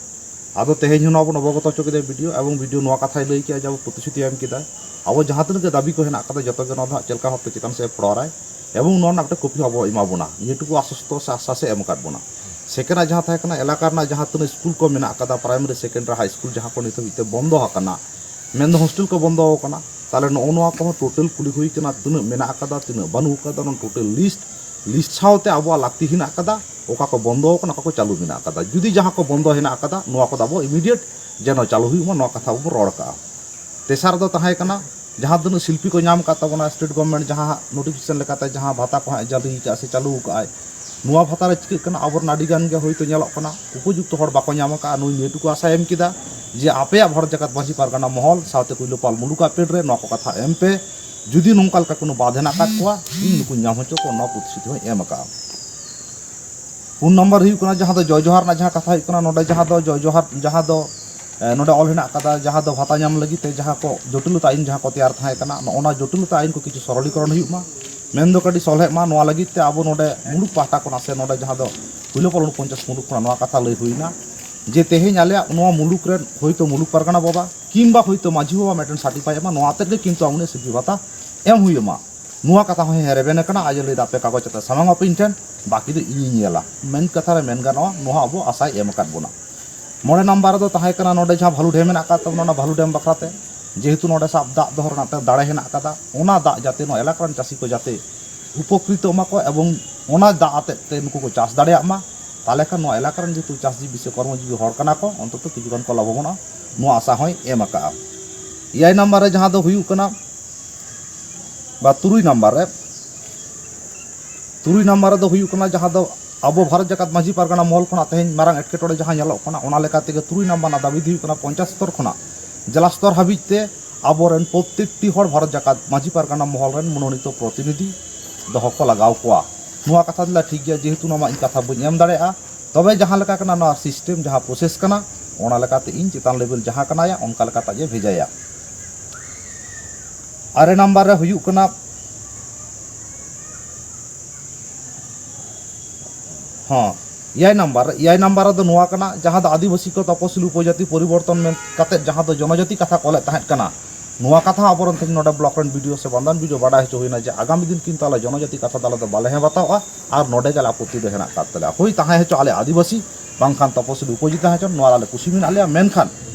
ᱟᱫᱚ ᱛᱮᱦᱮᱧ ᱦᱚᱸ ᱱᱚᱣᱟ ᱵᱚᱱ ᱚᱵᱚᱜᱚᱛᱚ ᱦᱚᱪᱚ ᱠᱮᱫᱟ ᱵᱤᱰᱤᱭᱳ, ᱮᱵᱚᱝ ᱵᱤᱰᱤᱭᱳ ᱱᱚᱣᱟ ᱠᱟᱛᱷᱟᱭ ᱞᱟᱹᱭ ᱠᱮᱫᱟ ᱡᱮ ᱟᱵᱚ ᱯᱨᱚᱛᱤᱥᱨᱩᱛᱤ ᱮᱢ ᱠᱮᱫᱟ, ᱟᱵᱚ ᱡᱟᱦᱟᱸ ᱛᱤᱱᱟᱹᱜ ᱜᱮ ᱫᱟᱹᱵᱤ ᱠᱚ ᱦᱮᱱᱟᱜ ᱠᱟᱫᱟ ᱡᱚᱛᱚ ᱜᱮ ᱱᱚᱣᱟ ᱫᱚ ᱦᱟᱸᱜ ᱪᱮᱫ ᱞᱮᱠᱟ ᱵᱷᱟᱵᱛᱮ ᱪᱮᱛᱟᱱ ᱥᱮᱫ ᱮ ᱯᱷᱚᱲᱚᱨᱟᱭ, ᱮᱵᱚᱝ ᱱᱚᱣᱟ ᱨᱮᱱᱟᱜ ᱢᱤᱫᱴᱮᱱ ᱠᱚᱯᱤ ᱦᱚᱸ ᱟᱵᱚ ᱮᱢᱟ ᱵᱚᱱᱟ, ᱱᱤᱭᱟᱹ ᱴᱩᱠᱩ ᱟᱥᱚᱥᱛᱚ ᱥᱮ ᱟᱥᱥᱟᱥ ᱮ ᱮᱢ ᱟᱠᱟᱫ ᱵᱚᱱᱟ᱾ ᱥᱮᱠᱮᱱᱰᱟᱜ ᱡᱟᱦᱟᱸ ᱛᱟᱦᱮᱸ ᱠᱟᱱᱟ, ᱮᱞᱟᱠᱟ ᱨᱮᱱᱟᱜ ᱡᱟᱦᱟᱸ ᱛᱤᱱᱟᱹᱜ ᱥᱠᱩᱞ ᱠᱚ ᱢᱮᱱᱟᱜ ᱠᱟᱫᱟ, ᱯᱨᱟᱭᱢᱟᱨᱤ, ᱥᱮᱠᱮᱱᱰᱟᱨᱤ, ᱦᱟᱭ ᱥᱠᱩᱞ, ᱡᱟᱦᱟᱸ ᱠᱚ ᱱᱤᱛ ᱦᱟᱹᱵᱤᱡ ᱛᱮ ᱵᱚᱱᱫᱚ ᱟᱠᱟᱱᱟ, ᱢᱮᱱᱫᱚ ᱦᱳᱥᱴᱮᱞ ᱠᱚ ᱵᱚᱱᱫᱚ ᱟᱠᱟᱱᱟ, ᱛᱟᱦᱚᱞᱮ ᱱᱚᱜᱼᱚ ᱱᱚᱣᱟ ᱠᱚᱦᱚᱸ ᱴᱳᱴᱟᱞ ᱠᱩᱞᱤ ᱦᱩᱭ ᱠᱟᱱᱟ, ᱛᱤᱱᱟᱹᱜ ᱢᱮᱱᱟᱜ ᱟᱠᱟᱫᱟ, ᱛᱤᱱᱟᱹᱜ ᱵᱟᱹᱱᱩᱜ ᱟᱠᱟᱫᱟ, ᱚᱱᱟ ᱴᱳᱴᱟᱞ ᱞᱤᱥᱴ, ᱞᱤᱥᱴ ᱥᱟᱶᱛᱮ ᱟᱵᱚᱣᱟᱜ ᱞᱟᱹᱠᱛᱤ ᱦᱮᱱᱟᱜ ᱟᱠᱟᱫᱟ, ᱚᱠᱟ ᱠᱚ ᱵᱚᱱᱫᱚ ᱟᱠᱟᱱᱟ, ᱚᱠᱟ ᱠᱚ ᱪᱟᱹᱞᱩ ᱢᱮᱱᱟᱜ ᱟᱠᱟᱫᱟ᱾ ᱡᱩᱫᱤ ᱡᱟᱦᱟᱸ ᱠᱚ ᱵᱚᱱᱫᱚ ᱦᱮᱱᱟᱜ ᱟᱠᱟᱫᱟ, ᱱᱚᱣᱟ ᱠᱚᱫᱚ ᱟᱵᱚ ᱤᱢᱤᱰᱤᱭᱮᱴ ᱡᱮᱱᱚ ᱪᱟᱹᱞᱩ ᱦᱩᱭᱩᱜ ᱢᱟ, ᱱᱚᱣᱟ ᱠᱟᱛᱷᱟ ᱵᱚᱱ ᱨᱚᱲ ᱠᱟᱜᱼᱟ᱾ ᱛᱮᱥᱟᱨ ᱫᱚ ᱛᱟᱦᱮᱸ ᱠᱟᱱᱟ, ᱡᱟᱦᱟᱸ ᱛᱤᱱᱟᱹᱜ ᱥᱤᱞᱯᱤ ᱠᱚ ᱧᱟᱢ ᱟᱠᱟᱫ ᱛᱟᱵᱚᱱᱟ, ᱥᱴᱮᱴ ᱜᱚᱵᱷᱢᱮᱱᱴ ᱡᱟᱦᱟᱸ ᱱᱳᱴᱤᱯᱷᱤᱠᱮᱥᱚᱱ ᱞᱮᱠᱟᱛᱮ ᱡᱟᱦᱟᱸ ᱵᱷᱟᱛᱟ ᱠᱚ ᱦᱟᱸᱜ ᱡᱟᱹᱨᱤ ᱟᱠᱟᱫᱼᱟ ᱥᱮ ᱪᱟᱹᱞᱩ ᱟᱠᱟᱫᱼᱟᱭ, ᱱᱚᱣᱟ ᱵᱷᱟᱛᱟ ᱨᱮ ᱪᱤᱠᱟᱹᱜ ᱠᱟᱱᱟ, ᱟᱵᱚᱨᱮᱱ ᱟᱹᱰᱤ ᱜᱟᱱ ᱜᱮ ᱦᱳᱭᱛᱳ ᱧᱮᱞᱚᱜ ᱠᱟᱱᱟ, ᱩᱯᱚᱡᱩᱠᱛᱚ ᱦᱚᱲ ᱵᱟᱠᱚ ᱧᱟᱢ ᱟᱠᱟᱫᱼᱟ᱾ ᱱᱩᱭ ᱱᱤᱭᱟᱹᱴᱩᱠᱩ ᱟᱥᱟᱭ ᱮᱢ ᱠᱮᱫᱟ ᱡᱮ ᱟᱯᱮᱭᱟᱜ ᱵᱷᱟᱨᱚᱛ ᱡᱟᱠᱟᱛ ᱢᱟᱹᱡᱷᱤ ᱯᱟᱨᱜᱟᱱᱟ ᱢᱚᱦᱚᱞ ᱥᱟᱶᱛᱮ ᱠᱩᱭᱞᱟᱹᱯᱟᱞ ᱢᱩᱞᱩᱠᱟᱜ ᱯᱮᱰ ᱨᱮ ᱱᱚᱣᱟ ᱠᱚ ᱠᱟᱛᱷᱟ ᱮᱢ ᱯᱮ, ᱡᱩᱫᱤ ᱱᱚᱝᱠᱟ ᱞᱮᱠᱟ ᱠᱳᱱᱳ ᱵᱟᱫ ᱦᱮᱱᱟᱜ ᱟᱠᱟᱫ ᱠᱚᱣᱟ, ᱤᱧ ᱱᱩᱠᱩᱧ ᱧᱟᱢ ᱦᱚᱪᱚ ᱠᱚᱣᱟ, ᱱᱚᱣᱟ ᱯᱨᱚᱛᱤᱥᱨᱩᱛᱤ ᱦᱚᱸᱭ ᱮᱢ ᱟᱠᱟᱫᱼᱟ᱾ ᱯᱩᱱ ᱱᱚᱢᱵᱚᱨ ᱦᱩᱭᱩᱜ ᱠᱟᱱᱟ, ᱡᱟᱦᱟᱸ ᱫᱚ ᱡᱚᱭ ᱡᱚᱦᱟᱨ ᱨᱮᱱᱟᱜ ᱡᱟᱦᱟᱸ ᱠᱟᱛᱷᱟ ᱦᱩᱭᱩᱜ ᱠᱟᱱᱟ, ᱱᱚᱰᱮ ᱡᱟᱦᱟᱸ ᱫᱚ ᱡᱚᱭ ᱡᱚᱦᱟᱨ, ᱡᱟᱦᱟᱸ ᱫᱚ, ᱮ, ᱱᱚᱰᱮ ᱚᱞ ᱦᱮᱱᱟᱜ ᱟᱠᱟᱫᱟ, ᱡᱟᱦᱟᱸ ᱫᱚ ᱵᱷᱟᱛᱟ ᱧᱟᱢ ᱞᱟᱹᱜᱤᱫ ᱛᱮ ᱡᱟᱦᱟᱸ ᱠᱚ ᱡᱚᱴᱤᱞᱚᱛᱟ ᱟᱭᱤᱱ ᱡᱟᱦᱟᱸ ᱠᱚ ᱛᱮᱭᱟᱨ ᱛᱟᱦᱮᱸ ᱠᱟᱱᱟ, ᱱᱚᱜᱼᱚ ᱱᱚᱣᱟ ᱡᱚᱴᱤᱞᱚᱛᱟ ᱟᱭᱤᱱ ᱠᱚ ᱠᱤᱪᱷᱩ ᱥᱚᱨᱚᱞᱤᱠᱚᱨᱚᱱ ᱦᱩᱭᱩᱜ ᱢᱟ, ᱢᱮᱱᱫᱚ ᱠᱟᱹᱴᱤᱡ ᱥᱚᱞᱦᱮᱜ ᱢᱟ᱾ ᱱᱚᱣᱟ ᱞᱟᱹᱜᱤᱫ ᱛᱮ ᱟᱵᱚ ᱱᱚᱰᱮ ᱢᱩᱞᱩᱠ ᱯᱟᱦᱴᱟ ᱠᱷᱚᱱᱟᱜ ᱥᱮ ᱱᱚᱰᱮ ᱡᱟᱦᱟᱸ ᱫᱚ ᱯᱩᱭᱞᱟᱹᱯᱟᱞ ᱩᱱᱯᱚᱧᱪᱟᱥ ᱢᱩᱞᱩᱠ ᱠᱷᱚᱱᱟᱜ ᱱᱚᱣᱟ ᱠᱟᱛᱷᱟ ᱞᱟᱹᱭ ᱦᱩᱭᱱᱟ ᱡᱮ ᱛᱮᱦᱮᱧ ᱟᱞᱮᱭᱟᱜ ᱱᱚᱣᱟ ᱢᱩᱞᱩᱠ ᱨᱮᱱ ᱦᱳᱭᱛᱳ ᱢᱩᱞᱩᱠ ᱯᱟᱨᱜᱟᱱᱟ ᱵᱟᱵᱟ ᱠᱤᱝᱵᱟ ᱦᱳᱭᱛᱳ ᱢᱟᱹᱡᱷᱤ ᱵᱟᱵᱟ ᱢᱤᱫᱴᱮᱱ ᱥᱟᱨᱴᱤᱯᱷᱟᱭ ᱮᱢᱟ, ᱱᱚᱣᱟ ᱛᱮᱫ ᱜᱮ ᱠᱤᱱᱛᱩ ᱟᱵᱚ ᱱᱤᱭᱟᱹ ᱥᱤᱞᱯᱤ ᱵᱷᱟᱛᱟ ᱮᱢ ᱦᱩᱭ ᱟᱢᱟ᱾ ᱱᱚᱣᱟ ᱠᱟᱛᱷᱟ ᱦᱚᱸᱭ ᱨᱮᱵᱮᱱ ᱟᱠᱟᱱᱟ, ᱟᱡ ᱮ ᱞᱟᱹᱭᱫᱟ, "ᱟᱯᱮ ᱠᱟᱜᱚᱡᱽ ᱟᱛᱮ ᱥᱟᱢᱟᱝ ᱟᱯᱮ ᱤᱧ ᱴᱷᱮᱱ, ᱵᱟᱹᱠᱤ ᱫᱚ ᱤᱧᱤᱧ ᱧᱮᱞᱟ᱾" ᱢᱮᱱ ᱠᱟᱛᱷᱟ ᱨᱮ ᱢᱮᱱ ᱜᱟᱱᱚᱜᱼᱟ, ᱱᱚᱣᱟ ᱟᱵᱚ ᱟᱥᱟᱭ ᱮᱢ ᱟᱠᱟᱫ ᱵᱚᱱᱟ᱾ ᱢᱚᱬᱮ ᱱᱟᱢᱵᱟᱨ ᱨᱮᱫᱚ ᱛᱟᱦᱮᱸ ᱠᱟᱱᱟ ᱱᱚᱰᱮ ᱡᱟᱦᱟᱸ ᱵᱷᱟᱞᱩ ᱰᱮᱢ ᱢᱮᱱᱟᱜ ᱟᱠᱟᱫ ᱛᱟᱵᱚᱱᱟ, ᱚᱱᱟ ᱵᱷᱟᱞᱩ ᱰᱮᱢ ᱵᱟᱠᱷᱨᱟᱛᱮ, ᱡᱮᱦᱮᱛᱩ ᱱᱚᱰᱮ ᱥᱟᱵ ᱫᱟᱜ ᱫᱚᱦᱚ ᱨᱮᱱᱟᱜ ᱢᱤᱫᱴᱟᱝ ᱫᱟᱲᱮ ᱦᱮᱱᱟᱜ ᱟᱠᱟᱫᱟ, ᱚᱱᱟ ᱫᱟᱜ ᱡᱟᱛᱮ ᱱᱚᱣᱟ ᱮᱞᱟᱠᱟ ᱨᱮᱱ ᱪᱟᱹᱥᱤ ᱠᱚ ᱡᱟᱛᱮ ᱩᱯᱚᱠᱨᱤᱛᱚᱜ ᱢᱟᱠᱚ ᱮᱵᱚᱝ ᱚᱱᱟ ᱫᱟᱜ ᱟᱛᱮᱫ ᱛᱮ ᱱᱩᱠᱩ ᱠᱚ ᱪᱟᱥ ᱫᱟᱲᱮᱭᱟᱜ ᱢᱟ, ᱛᱟᱦᱚᱞᱮ ᱠᱷᱟᱱ ᱱᱚᱣᱟ ᱮᱞᱟᱠᱟ ᱨᱮᱱ ᱡᱮᱦᱮᱛᱩ ᱪᱟᱥᱡᱤᱵᱤ ᱥᱮ ᱠᱚᱨᱢᱚᱡᱤᱵᱤ ᱦᱚᱲ ᱠᱟᱱᱟ ᱠᱚ, ᱚᱱᱛᱚᱛᱚ ᱠᱤᱪᱷᱩ ᱜᱟᱱ ᱠᱚ ᱞᱟᱵᱷᱚᱵᱟᱱᱚᱜᱼᱟ, ᱱᱚᱣᱟ ᱟᱥᱟ ᱦᱚᱸᱭ ᱮᱢ ᱟᱠᱟᱫᱼᱟ᱾ ᱮᱭᱟᱭ ᱱᱟᱢᱵᱟᱨ ᱨᱮ ᱡᱟᱦᱟᱸ ᱫᱚ ᱦᱩᱭᱩᱜ ᱠᱟᱱᱟ, ᱵᱟ ᱛᱩᱨᱩᱭ ᱱᱟᱢᱵᱟᱨ ᱨᱮ, ᱛᱩᱨᱩᱭ ᱱᱟᱢᱵᱟᱨ ᱨᱮᱫᱚ ᱦᱩᱭᱩᱜ ᱠᱟᱱᱟ ᱡᱟᱦᱟᱸ ᱫᱚ ᱟᱵᱚ ᱵᱷᱟᱨᱚᱛ ᱡᱟᱠᱟᱛ ᱢᱟᱹᱡᱷᱤ ᱯᱟᱨᱜᱟᱱᱟ ᱢᱚᱦᱚᱞ ᱠᱷᱚᱱᱟᱜ ᱛᱮᱦᱮᱧ ᱢᱟᱨᱟᱝ ᱮᱴᱠᱮᱴᱚᱬᱮ ᱡᱟᱦᱟᱸ ᱧᱮᱞᱚᱜ ᱠᱟᱱᱟ, ᱚᱱᱟ ᱞᱮᱠᱟ ᱛᱮᱜᱮ ᱛᱩᱨᱩᱭ ᱱᱟᱢᱵᱟᱨ ᱨᱮᱱᱟᱜ ᱫᱟᱹᱵᱤ ᱫᱚ ᱦᱩᱭᱩᱜ ᱠᱟᱱᱟ ᱯᱚᱧᱪᱟᱭᱮᱛ ᱥᱛᱚᱨ ᱠᱷᱚᱱᱟᱜ ᱡᱮᱞᱟ ᱥᱛᱚᱨ ᱦᱟᱹᱵᱤᱡ ᱛᱮ ᱟᱵᱚᱨᱮᱱ ᱯᱨᱚᱛᱮᱠᱴᱤ ᱦᱚᱲ ᱵᱷᱟᱨᱚᱛ ᱡᱟᱠᱟᱛ ᱢᱟᱹᱡᱷᱤ ᱯᱟᱨᱜᱟᱱᱟ ᱢᱚᱦᱚᱞ ᱨᱮᱱ ᱢᱚᱱᱳᱱᱤᱛᱚ ᱯᱨᱚᱛᱤᱱᱤᱫᱷᱤ ᱫᱚᱦᱚ ᱠᱚ ᱞᱟᱜᱟᱣ ᱠᱚᱣᱟ᱾ ᱱᱚᱣᱟ ᱠᱟᱛᱷᱟ ᱫᱚ ᱴᱷᱤᱠ ᱜᱮᱭᱟ, ᱡᱮᱦᱮᱛᱩ ᱱᱚᱣᱟ ᱢᱟ ᱤᱧ ᱠᱟᱛᱷᱟ ᱵᱟᱹᱧ ᱮᱢ ᱫᱟᱲᱮᱭᱟᱜᱼᱟ, ᱛᱚᱵᱮ ᱡᱟᱦᱟᱸ ᱞᱮᱠᱟ ᱠᱟᱱᱟ ᱱᱚᱣᱟ ᱥᱤᱥᱴᱮᱢ, ᱡᱟᱦᱟᱸ ᱯᱨᱚᱥᱮᱥ ᱠᱟᱱᱟ, ᱚᱱᱟ ᱞᱮᱠᱟᱛᱮ ᱤᱧ ᱪᱮᱛᱟᱱ ᱞᱮᱵᱮᱞ ᱡᱟᱦᱟᱸ ᱠᱟᱱᱟᱭᱟ ᱚᱱᱠᱟ ᱞᱮᱠᱟᱛᱮ ᱟᱡ ᱮ ᱵᱷᱮᱡᱟᱭᱟ᱾ ᱟᱨᱮ ᱱᱟᱢᱵᱟᱨ ᱨᱮ ᱦᱩᱭᱩᱜ ᱠᱟᱱᱟ, ᱦᱚᱸ, ᱮᱭᱟᱭ ᱱᱟᱢᱵᱟᱨ ᱨᱮ, ᱮᱭᱟᱭ ᱱᱟᱢᱵᱟᱨ ᱨᱮᱫᱚ ᱱᱚᱣᱟ ᱠᱟᱱᱟ, ᱡᱟᱦᱟᱸ ᱫᱚ ᱟᱹᱫᱤᱵᱟᱹᱥᱤ ᱠᱚ ᱛᱚᱯᱚᱥᱤᱞ ᱩᱯᱚᱡᱟᱹᱛᱤ ᱯᱚᱨᱤᱵᱚᱨᱛᱚᱱ ᱢᱮᱱ ᱠᱟᱛᱮᱫ ᱡᱟᱦᱟᱸ ᱫᱚ ᱡᱚᱱᱚᱡᱟᱹᱛᱤ ᱠᱟᱛᱷᱟ ᱠᱚ ᱚᱞᱮᱫ ᱛᱟᱦᱮᱸᱫ ᱠᱟᱱᱟ, ᱱᱚᱣᱟ ᱠᱟᱛᱷᱟ ᱦᱚᱸ ᱟᱵᱚᱨᱮᱱ ᱛᱮᱦᱮᱧ ᱱᱚᱰᱮ ᱵᱞᱚᱠ ᱨᱮᱱ ᱵᱤ ᱰᱤ ᱳ ᱥᱮ ᱵᱟᱱᱫᱟᱱ ᱵᱤ ᱰᱤ ᱳ ᱵᱟᱰᱟᱭ ᱦᱚᱪᱚ ᱦᱩᱭᱱᱟ ᱡᱮ ᱟᱜᱟᱢᱤ ᱫᱤᱱ ᱠᱤᱱᱛᱩ ᱟᱞᱮ ᱡᱚᱱᱚᱡᱟᱹᱛᱤ ᱠᱟᱛᱷᱟ ᱫᱚ ᱟᱞᱮ ᱫᱚ ᱵᱟᱞᱮ ᱦᱮᱸ ᱵᱟᱛᱟᱣᱟ ᱟᱨ ᱱᱚᱰᱮ ᱜᱮ ᱟᱞᱮ ᱟᱯᱚᱛᱛᱤ ᱫᱚ ᱦᱮᱱᱟᱜ ᱟᱠᱟᱫ ᱛᱟᱞᱮᱭᱟ᱾ ᱦᱳᱭ, ᱛᱟᱦᱮᱸ ᱦᱚᱪᱚ ᱟᱞᱮ ᱟᱹᱫᱤᱵᱟᱹᱥᱤ, ᱵᱟᱝᱠᱷᱟᱱ ᱛᱚᱯᱚᱥᱤᱞ ᱩᱯᱚᱡᱟᱹᱛᱤ ᱛᱟᱦᱮᱸ ᱦᱚᱪᱚ, ᱱᱚᱣᱟ ᱨᱮ ᱟᱞᱮ ᱠᱩᱥᱤ ᱢᱮᱱᱟᱜ ᱞᱮᱭᱟ, ᱢᱮᱱᱠᱷᱟᱱ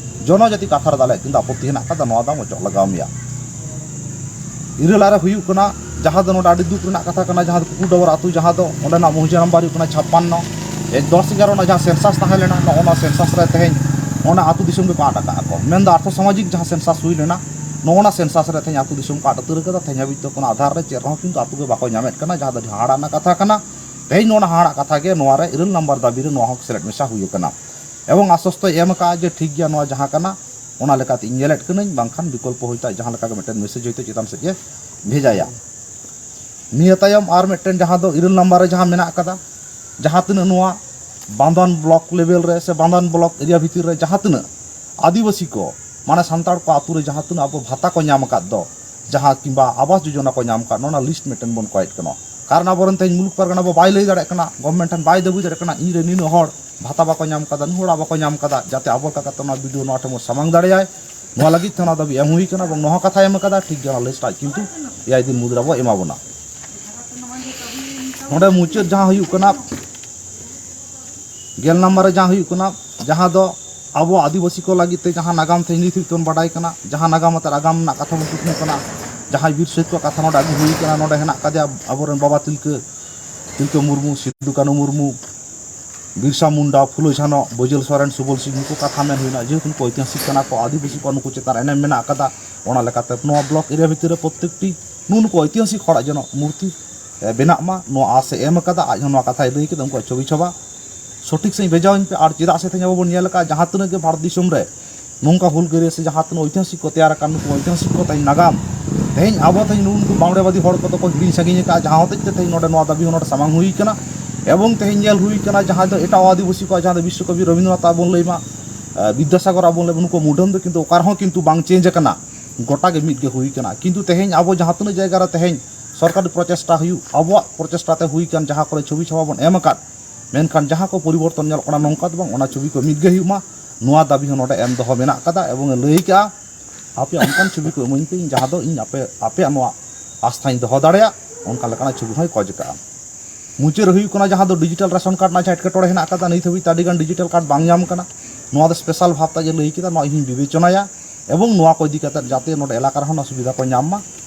ᱡᱚᱱᱚᱡᱟᱹᱛᱤ ᱠᱟᱛᱷᱟ ᱨᱮᱫᱚ ᱟᱞᱮᱭᱟᱜ ᱠᱤᱱᱛᱩ ᱟᱯᱚᱛᱛᱤ ᱦᱮᱱᱟᱜ ᱟᱠᱟᱫᱟ, ᱱᱚᱣᱟ ᱫᱚ ᱟᱢ ᱚᱪᱚᱜ ᱞᱟᱜᱟᱣ ᱢᱮᱭᱟ᱾ ᱤᱨᱟᱹᱞ ᱟᱨᱮ ᱦᱩᱭᱩᱜ ᱠᱟᱱᱟ, ᱡᱟᱦᱟᱸ ᱫᱚ ᱱᱚᱰᱮ ᱟᱹᱰᱤ ᱫᱩᱠ ᱨᱮᱱᱟᱜ ᱠᱟᱛᱷᱟ ᱠᱟᱱᱟ, ᱡᱟᱦᱟᱸ ᱫᱚ ᱠᱩᱠᱩᱰᱟᱵᱚᱨ ᱟᱹᱛᱩ, ᱡᱟᱦᱟᱸ ᱫᱚ ᱚᱸᱰᱮᱱᱟᱜ ᱢᱚᱦᱤᱡᱟ ᱱᱟᱢᱵᱟᱨ ᱦᱩᱭᱩᱜ ᱠᱟᱱᱟ ᱪᱷᱟᱯᱯᱟᱱᱱᱚ, ᱮᱠ ᱫᱚᱥ ᱮᱜᱟᱨᱚ ᱨᱮᱱᱟᱜ ᱡᱟᱦᱟᱸ ᱥᱮᱱᱥᱟᱥ ᱛᱟᱦᱮᱸ ᱞᱮᱱᱟ, ᱱᱚᱜᱼᱚ ᱱᱚᱣᱟ ᱥᱮᱱᱥᱟᱥ ᱨᱮ ᱛᱮᱦᱮᱧ ᱚᱱᱟ ᱟᱹᱛᱩ ᱫᱤᱥᱚᱢ ᱜᱮᱠᱚ ᱟᱫ ᱟᱠᱟᱫᱼᱟ ᱠᱚ᱾ ᱢᱮᱱᱫᱚ ᱟᱨᱛᱷᱚ ᱥᱟᱢᱟᱡᱤᱠ ᱡᱟᱦᱟᱸ ᱥᱮᱱᱥᱟᱥ ᱦᱩᱭ ᱞᱮᱱᱟ, ᱱᱚᱜᱼᱚ ᱱᱚᱣᱟ ᱥᱮᱱᱥᱟᱥ ᱨᱮ ᱛᱮᱦᱮᱧ ᱟᱹᱛᱩ ᱫᱤᱥᱚᱢ ᱠᱚ ᱟᱫ ᱩᱛᱟᱹᱨ ᱟᱠᱟᱫᱟ᱾ ᱛᱮᱦᱮᱧ ᱦᱟᱹᱵᱤᱡ ᱛᱮ ᱠᱳᱱᱳ ᱟᱫᱷᱟᱨ ᱨᱮ ᱪᱮᱫ ᱨᱮᱦᱚᱸ ᱠᱤᱱᱛᱩ ᱟᱹᱛᱩ ᱜᱮ ᱵᱟᱠᱚ ᱧᱟᱢᱮᱫ ᱠᱟᱱᱟ, ᱡᱟᱦᱟᱸ ᱫᱚ ᱟᱹᱰᱤ ᱦᱟᱦᱟᱲᱟᱜ ᱨᱮᱱᱟᱜ ᱠᱟᱛᱷᱟ ᱠᱟᱱᱟ᱾ ᱛᱮᱦᱮᱧ ᱱᱚᱣᱟ ᱦᱟᱦᱟᱲᱟᱜ ᱠᱟᱛᱷᱟ ᱜᱮ ᱱᱚᱣᱟ ᱨᱮ ᱤᱨᱟᱹᱞ ᱱᱟᱢᱵᱟᱨ ᱫᱟᱹᱵᱤ ᱨᱮ ᱱᱚᱣᱟ ᱦᱚᱸ ᱥᱮᱞᱮᱫ ᱢᱮᱥᱟ ᱦᱩᱭ ᱟᱠᱟᱱᱟ᱾ ᱮᱵᱚᱝ ᱟᱥᱥᱚᱥᱛᱚᱭ ᱮᱢ ᱟᱠᱟᱫᱼᱟ ᱡᱮ ᱴᱷᱤᱠ ᱜᱮᱭᱟ, ᱱᱚᱣᱟ ᱡᱟᱦᱟᱸ ᱠᱟᱱᱟ ᱚᱱᱟ ᱞᱮᱠᱟᱛᱮ ᱤᱧ ᱧᱮᱞᱮᱫ ᱠᱟᱹᱱᱟᱹᱧ, ᱵᱟᱝᱠᱷᱟᱱ ᱵᱤᱠᱚᱞᱯᱚ ᱦᱚᱭᱛᱳ ᱟᱡ ᱡᱟᱦᱟᱸ ᱞᱮᱠᱟ ᱜᱮ ᱢᱤᱫᱴᱮᱱ ᱢᱮᱥᱮᱡᱽ ᱦᱚᱭᱛᱳ ᱪᱮᱛᱟᱱ ᱥᱮᱫ ᱮ ᱵᱷᱮᱡᱟᱭᱟ᱾ ᱱᱤᱭᱟᱹ ᱛᱟᱭᱚᱢ ᱟᱨ ᱢᱤᱫᱴᱮᱱ ᱡᱟᱦᱟᱸ ᱫᱚ ᱤᱨᱟᱹᱞ ᱱᱟᱢᱵᱟᱨ ᱨᱮ ᱡᱟᱦᱟᱸ ᱢᱮᱱᱟᱜ ᱟᱠᱟᱫᱟ, ᱡᱟᱦᱟᱸ ᱛᱤᱱᱟᱹᱜ ᱱᱚᱣᱟ ᱵᱟᱱᱫᱟᱱ ᱵᱞᱚᱠ ᱞᱮᱵᱮᱞ ᱨᱮ ᱥᱮ ᱵᱟᱱᱫᱟᱱ ᱵᱞᱚᱠ ᱮᱨᱤᱭᱟ ᱵᱷᱤᱛᱤᱨ ᱨᱮ ᱡᱟᱦᱟᱸ ᱛᱤᱱᱟᱹᱜ ᱟᱹᱫᱤᱵᱟᱹᱥᱤ ᱠᱚ, ᱢᱟᱱᱮ ᱥᱟᱱᱛᱟᱲ ᱠᱚ ᱟᱹᱛᱩ ᱨᱮ ᱡᱟᱦᱟᱸ ᱛᱤᱱᱟᱹᱜ ᱟᱵᱚ ᱵᱷᱟᱛᱟ ᱠᱚ ᱧᱟᱢ ᱟᱠᱟᱫ ᱫᱚ, ᱡᱟᱦᱟᱸ ᱠᱤᱝᱵᱟ ᱟᱵᱟᱥ ᱡᱳᱡᱚᱱᱟ ᱠᱚ ᱧᱟᱢ ᱟᱠᱟᱫ, ᱱᱚᱣᱟ ᱞᱤᱥᱴ ᱢᱤᱫᱴᱮᱱ ᱵᱚᱱ ᱠᱚᱭᱮᱫ ᱠᱟᱱᱟ᱾ ᱠᱟᱨᱚᱱ ᱟᱵᱚᱨᱮᱱ ᱛᱮᱦᱮᱧ ᱢᱩᱞᱩᱠ ᱯᱟᱨᱜᱟᱱᱟ ᱵᱚ ᱵᱟᱭ ᱞᱟᱹᱭ ᱫᱟᱲᱮᱭᱟᱜ ᱠᱟᱱᱟ, ᱜᱚᱵᱷᱢᱮᱱᱴ ᱴᱷᱮᱱ ᱵᱟᱭ ᱫᱟᱹᱵᱤ ᱫᱟᱲᱮᱭᱟᱜ ᱠᱟᱱᱟ, ᱤᱧ ᱨᱮ ᱱᱤᱱᱟᱹᱜ ᱦᱚᱲ ᱵᱷᱟᱛᱟ ᱵᱟᱠᱚ ᱧᱟᱢ ᱠᱟᱫᱟ, ᱱᱩᱱ ᱦᱚᱲᱟᱜ ᱵᱟᱠᱚ ᱧᱟᱢ ᱠᱟᱫᱟ, ᱡᱟᱛᱮ ᱟᱵᱚ ᱞᱮᱠᱟ ᱠᱟᱛᱮ ᱱᱚᱣᱟ ᱵᱤ ᱰᱤ ᱳ ᱱᱚᱣᱟ ᱴᱷᱮᱱ ᱵᱚᱱ ᱥᱟᱢᱟᱝ ᱫᱟᱲᱮᱭᱟᱭ, ᱱᱚᱣᱟ ᱞᱟᱹᱜᱤᱫ ᱛᱮ ᱚᱱᱟ ᱫᱟᱹᱵᱤ ᱮᱢ ᱦᱩᱭ ᱠᱟᱱᱟ᱾ ᱮᱵᱚᱝ ᱱᱚᱣᱟ ᱠᱟᱛᱷᱟ ᱮᱢ ᱠᱟᱫᱟ, ᱴᱷᱤᱠ ᱜᱮᱭᱟ, ᱚᱱᱟ ᱞᱤᱥᱴ ᱟᱡ ᱠᱤᱱᱛᱩ ᱮᱭᱟᱭ ᱫᱤᱱ ᱢᱩᱫᱽ ᱨᱮ ᱟᱵᱚ ᱮᱢᱟ ᱵᱚᱱᱟ᱾ ᱱᱚᱰᱮ ᱢᱩᱪᱟᱹᱫ ᱡᱟᱦᱟᱸ ᱦᱩᱭᱩᱜ ᱠᱟᱱᱟ, ᱜᱮᱞ ᱱᱟᱢᱵᱟᱨ ᱨᱮ ᱡᱟᱦᱟᱸ ᱦᱩᱭᱩᱜ ᱠᱟᱱᱟ, ᱡᱟᱦᱟᱸ ᱫᱚ ᱟᱵᱚ ᱟᱹᱫᱤᱵᱟᱹᱥᱤ ᱠᱚ ᱞᱟᱹᱜᱤᱫ ᱛᱮ ᱡᱟᱦᱟᱸ ᱱᱟᱜᱟᱢ ᱛᱮᱦᱮᱧ ᱱᱤᱛ ᱦᱟᱹᱵᱤᱡ ᱛᱮᱵᱚᱱ ᱵᱟᱰᱟᱭ ᱠᱟᱱᱟ, ᱡᱟᱦᱟᱸ ᱱᱟᱜᱟᱢ ᱟᱛᱮ ᱟᱜᱟᱢ ᱨᱮᱱᱟᱜ ᱠᱟᱛᱷᱟ ᱵᱚᱱ ᱠᱩᱠᱢᱩ ᱠᱟᱱᱟ, ᱡᱟᱦᱟᱸᱭ ᱵᱤᱨ ᱥᱚᱦᱤᱫ ᱠᱚᱣᱟᱜ ᱠᱟᱛᱷᱟ ᱱᱚᱰᱮ ᱟᱹᱜᱩ ᱦᱩᱭ ᱠᱟᱱᱟ, ᱱᱚᱰᱮ ᱦᱮᱱᱟᱜ ᱠᱟᱫᱮᱭᱟ ᱟᱵᱚᱨᱮᱱ ᱵᱟᱵᱟ ᱛᱤᱞᱠᱟᱹ, ᱛᱤᱞᱠᱟᱹ ᱢᱩᱨᱢᱩ, ᱥᱤᱫᱩ ᱠᱟᱹᱱᱦᱩ ᱢᱩᱨᱢᱩ, ᱵᱤᱨᱥᱟ ᱢᱩᱱᱰᱟ, ᱯᱷᱩᱞᱳ ᱡᱷᱟᱱᱚ, ᱵᱳᱡᱮᱞ ᱥᱚᱨᱮᱱ, ᱥᱩᱵᱚᱞ ᱥᱤᱝ, ᱱᱩᱠᱩ ᱠᱟᱛᱷᱟ ᱢᱮᱱ ᱦᱩᱭᱱᱟ᱾ ᱡᱮᱦᱮᱛᱩ ᱱᱩᱠᱩ ᱳᱭᱛᱤᱦᱟᱥᱤᱠ ᱠᱟᱱᱟ ᱠᱚ, ᱟᱹᱫᱤᱵᱟᱹᱥᱤ ᱠᱚᱣᱟᱜ ᱱᱩᱠᱩ ᱪᱮᱛᱟᱱ ᱮᱱᱮᱢ ᱢᱮᱱᱟᱜ ᱟᱠᱟᱫᱟ, ᱚᱱᱟ ᱞᱮᱠᱟᱛᱮ ᱱᱚᱣᱟ ᱵᱞᱚᱠ ᱮᱨᱤᱭᱟ ᱵᱷᱤᱛᱤᱨ ᱨᱮ ᱯᱨᱚᱛᱛᱮᱠᱴᱤ ᱱᱩᱜᱼᱩ ᱱᱩᱠᱩ ᱳᱭᱛᱤᱦᱟᱥᱤᱠ ᱦᱚᱲᱟᱜ ᱡᱮᱱᱚ ᱢᱩᱨᱛᱤ, ᱮ, ᱵᱮᱱᱟᱜ ᱢᱟ, ᱱᱚᱣᱟ ᱟᱥ ᱮ ᱮᱢ ᱟᱠᱟᱫᱟ᱾ ᱟᱡ ᱦᱚᱸ ᱱᱚᱣᱟ ᱠᱟᱛᱷᱟᱭ ᱞᱟᱹᱭ ᱠᱮᱫᱟ, ᱩᱱᱠᱩᱣᱟᱜ ᱪᱷᱚᱵᱤ ᱪᱷᱟᱵᱟ ᱥᱚᱴᱷᱤᱠ ᱥᱟᱺᱦᱤᱡ ᱵᱷᱮᱡᱟᱣᱟᱹᱧ ᱯᱮ᱾ ᱟᱨ ᱪᱮᱫᱟᱜ ᱥᱮ ᱛᱮᱦᱮᱧ ᱟᱵᱚ ᱵᱚᱱ ᱧᱮᱞ ᱟᱠᱟᱫᱼᱟ, ᱡᱟᱦᱟᱸ ᱛᱤᱱᱟᱹᱜ ᱜᱮ ᱵᱷᱟᱨᱚᱛ ᱫᱤᱥᱚᱢ ᱨᱮ ᱱᱚᱝᱠᱟ ᱦᱩᱞᱜᱟᱹᱨᱤᱭᱟᱹ ᱥᱮ ᱡᱟᱦᱟᱸ ᱛᱤᱱᱟᱹᱜ ᱳᱭᱛᱤᱦᱟᱥᱤᱠ ᱠᱚ ᱛᱮᱭᱟᱨ ᱟᱠᱟᱱ, ᱱᱩᱠᱩ ᱳᱭᱛᱤᱦᱟᱥᱤᱠ ᱠᱚ ᱛᱮᱦᱮᱧ ᱱᱟᱜᱟᱢ, ᱛᱮᱦᱮᱧ ᱟᱵᱚ ᱛᱮᱦᱮᱧ ᱱᱩᱜᱼᱩ ᱱᱩᱠᱩ ᱵᱟᱢᱲᱮᱵᱟᱫᱤ ᱦᱚᱲ ᱠᱚᱫᱚ ᱠᱚ ᱦᱤᱲᱤᱧ ᱥᱟᱺᱜᱤᱧ ᱟᱠᱟᱫᱼᱟ, ᱡᱟᱦᱟᱸ ᱦᱚᱛᱮᱡ ᱛᱮ ᱛᱮᱦᱮᱧ ᱱᱚᱰᱮ ᱱᱚᱣᱟ ᱫᱟᱹᱵᱤ ᱦᱚᱸ ᱱᱚᱰᱮ ᱥᱟᱢᱟᱝ ᱦᱩᱭ ᱠᱟᱱᱟ᱾ ᱮᱵᱚᱝ ᱛᱮᱦᱮᱧ ᱧᱮᱞ ᱦᱩᱭ ᱠᱟᱱᱟ, ᱡᱟᱦᱟᱸ ᱫᱚ ᱮᱴᱟᱜ ᱟᱹᱫᱤᱵᱟᱹᱥᱤ ᱠᱚᱣᱟᱜ, ᱡᱟᱦᱟᱸ ᱫᱚ ᱵᱤᱥᱥᱚᱠᱚᱵᱤ ᱨᱚᱵᱤᱱᱫᱨᱚᱱᱟᱛᱷ ᱟᱜ ᱵᱚᱱ ᱞᱟᱹᱭ ᱢᱟ, ᱮ, ᱵᱤᱫᱽᱫᱟᱥᱟᱜᱚᱨ ᱟᱜ ᱵᱚᱱ ᱞᱟᱹᱭ ᱢᱟ, ᱱᱩᱠᱩ ᱢᱩᱴᱷᱟᱹᱱ ᱫᱚ ᱠᱤᱱᱛᱩ ᱚᱠᱟ ᱨᱮᱦᱚᱸ ᱠᱤᱱᱛᱩ ᱵᱟᱝ ᱪᱮᱧᱡᱽ ᱟᱠᱟᱱᱟ, ᱜᱚᱴᱟ ᱜᱮ ᱢᱤᱫ ᱜᱮ ᱦᱩᱭ ᱠᱟᱱᱟ᱾ ᱠᱤᱱᱛᱩ ᱛᱮᱦᱮᱧ ᱟᱵᱚ ᱡᱟᱦᱟᱸ ᱛᱤᱱᱟᱹᱜ ᱡᱟᱭᱜᱟ ᱨᱮ ᱛᱮᱦᱮᱧ ᱥᱚᱨᱠᱟᱨᱤ ᱯᱨᱚᱪᱮᱥᱴᱟ ᱦᱩᱭᱩᱜ, ᱟᱵᱚᱣᱟᱜ ᱯᱨᱚᱪᱮᱥᱴᱟ ᱛᱮ ᱦᱩᱭ ᱠᱟᱱ, ᱡᱟᱦᱟᱸ ᱠᱚᱨᱮ ᱪᱷᱚᱵᱤ ᱪᱷᱟᱵᱟ ᱵᱚᱱ ᱮᱢ ᱟᱠᱟᱫ, ᱢᱮᱱᱠᱷᱟᱱ ᱡᱟᱦᱟᱸ ᱠᱚ ᱯᱚᱨᱤᱵᱚᱨᱛᱚᱱ ᱧᱮᱞᱚᱜ ᱠᱟᱱᱟ, ᱱᱚᱝᱠᱟ ᱫᱚ ᱵᱟᱝ, ᱚᱱᱟ ᱪᱷᱚᱵᱤ ᱠᱚ ᱢᱤᱫ ᱜᱮ ᱦᱩᱭᱩᱜ ᱢᱟ, ᱱᱚᱣᱟ ᱫᱟᱹᱵᱤ ᱦᱚᱸ ᱱᱚᱰᱮ ᱮᱢ ᱫᱚᱦᱚ ᱢᱮᱱᱟᱜ ᱠᱟᱫᱟ᱾ ᱮᱵᱚᱝ ᱮ ᱞᱟᱹᱭ ᱠᱟᱜᱼᱟ, ᱟᱯᱮ ᱚᱱᱠᱟᱱ ᱪᱷᱚᱵᱤ ᱠᱚ ᱤᱢᱟᱹᱧ ᱯᱮ, ᱤᱧ ᱡᱟᱦᱟᱸ ᱫᱚ ᱤᱧ ᱟᱯᱮ, ᱟᱯᱮᱭᱟᱜ ᱱᱚᱣᱟ ᱟᱥᱛᱷᱟᱧ ᱫᱚᱦᱚ ᱫᱟᱲᱮᱭᱟᱜ, ᱚᱱᱠᱟ ᱞᱮᱠᱟᱱᱟᱜ ᱪᱷᱚᱵᱤ ᱦᱚᱸᱭ ᱠᱚᱭ ᱠᱟᱜᱼᱟ᱾ ᱢᱩᱪᱟᱹᱫ ᱨᱮ ᱦᱩᱭᱩᱜ ᱠᱟᱱᱟ, ᱡᱟᱦᱟᱸ ᱫᱚ digital ration card ᱨᱮᱱᱟᱜ ᱡᱟᱦᱟᱸ ᱮᱴᱠᱮᱴᱚᱬᱮ ᱦᱮᱱᱟᱜ ᱠᱟᱫᱟ, ᱱᱤᱛ ᱦᱟᱹᱵᱤᱡ ᱛᱮ ᱟᱹᱰᱤ ᱜᱟᱱ digital card ᱵᱟᱝ ᱧᱟᱢ ᱠᱟᱱᱟ᱾ ᱱᱚᱣᱟ ᱫᱚ special ᱵᱷᱟᱵᱽ ᱛᱮ ᱡᱮ ᱞᱟᱹᱭ ᱠᱮᱫᱟ, ᱱᱚᱣᱟ ᱤᱧ ᱵᱤᱵᱮᱪᱚᱱᱟᱭᱟ, ᱮᱵᱚᱝ ᱱᱚᱣᱟ ᱠᱚ ᱤᱫᱤ ᱠᱟᱛᱮ ᱡᱟᱛᱮ ᱱᱚᱰᱮ ᱮᱞᱟᱠᱟ ᱨᱮᱦᱚᱸ ᱱᱚᱣᱟ ᱥᱩᱵᱤᱫᱷᱟ ᱠᱚ ᱧᱟᱢ ᱢᱟ,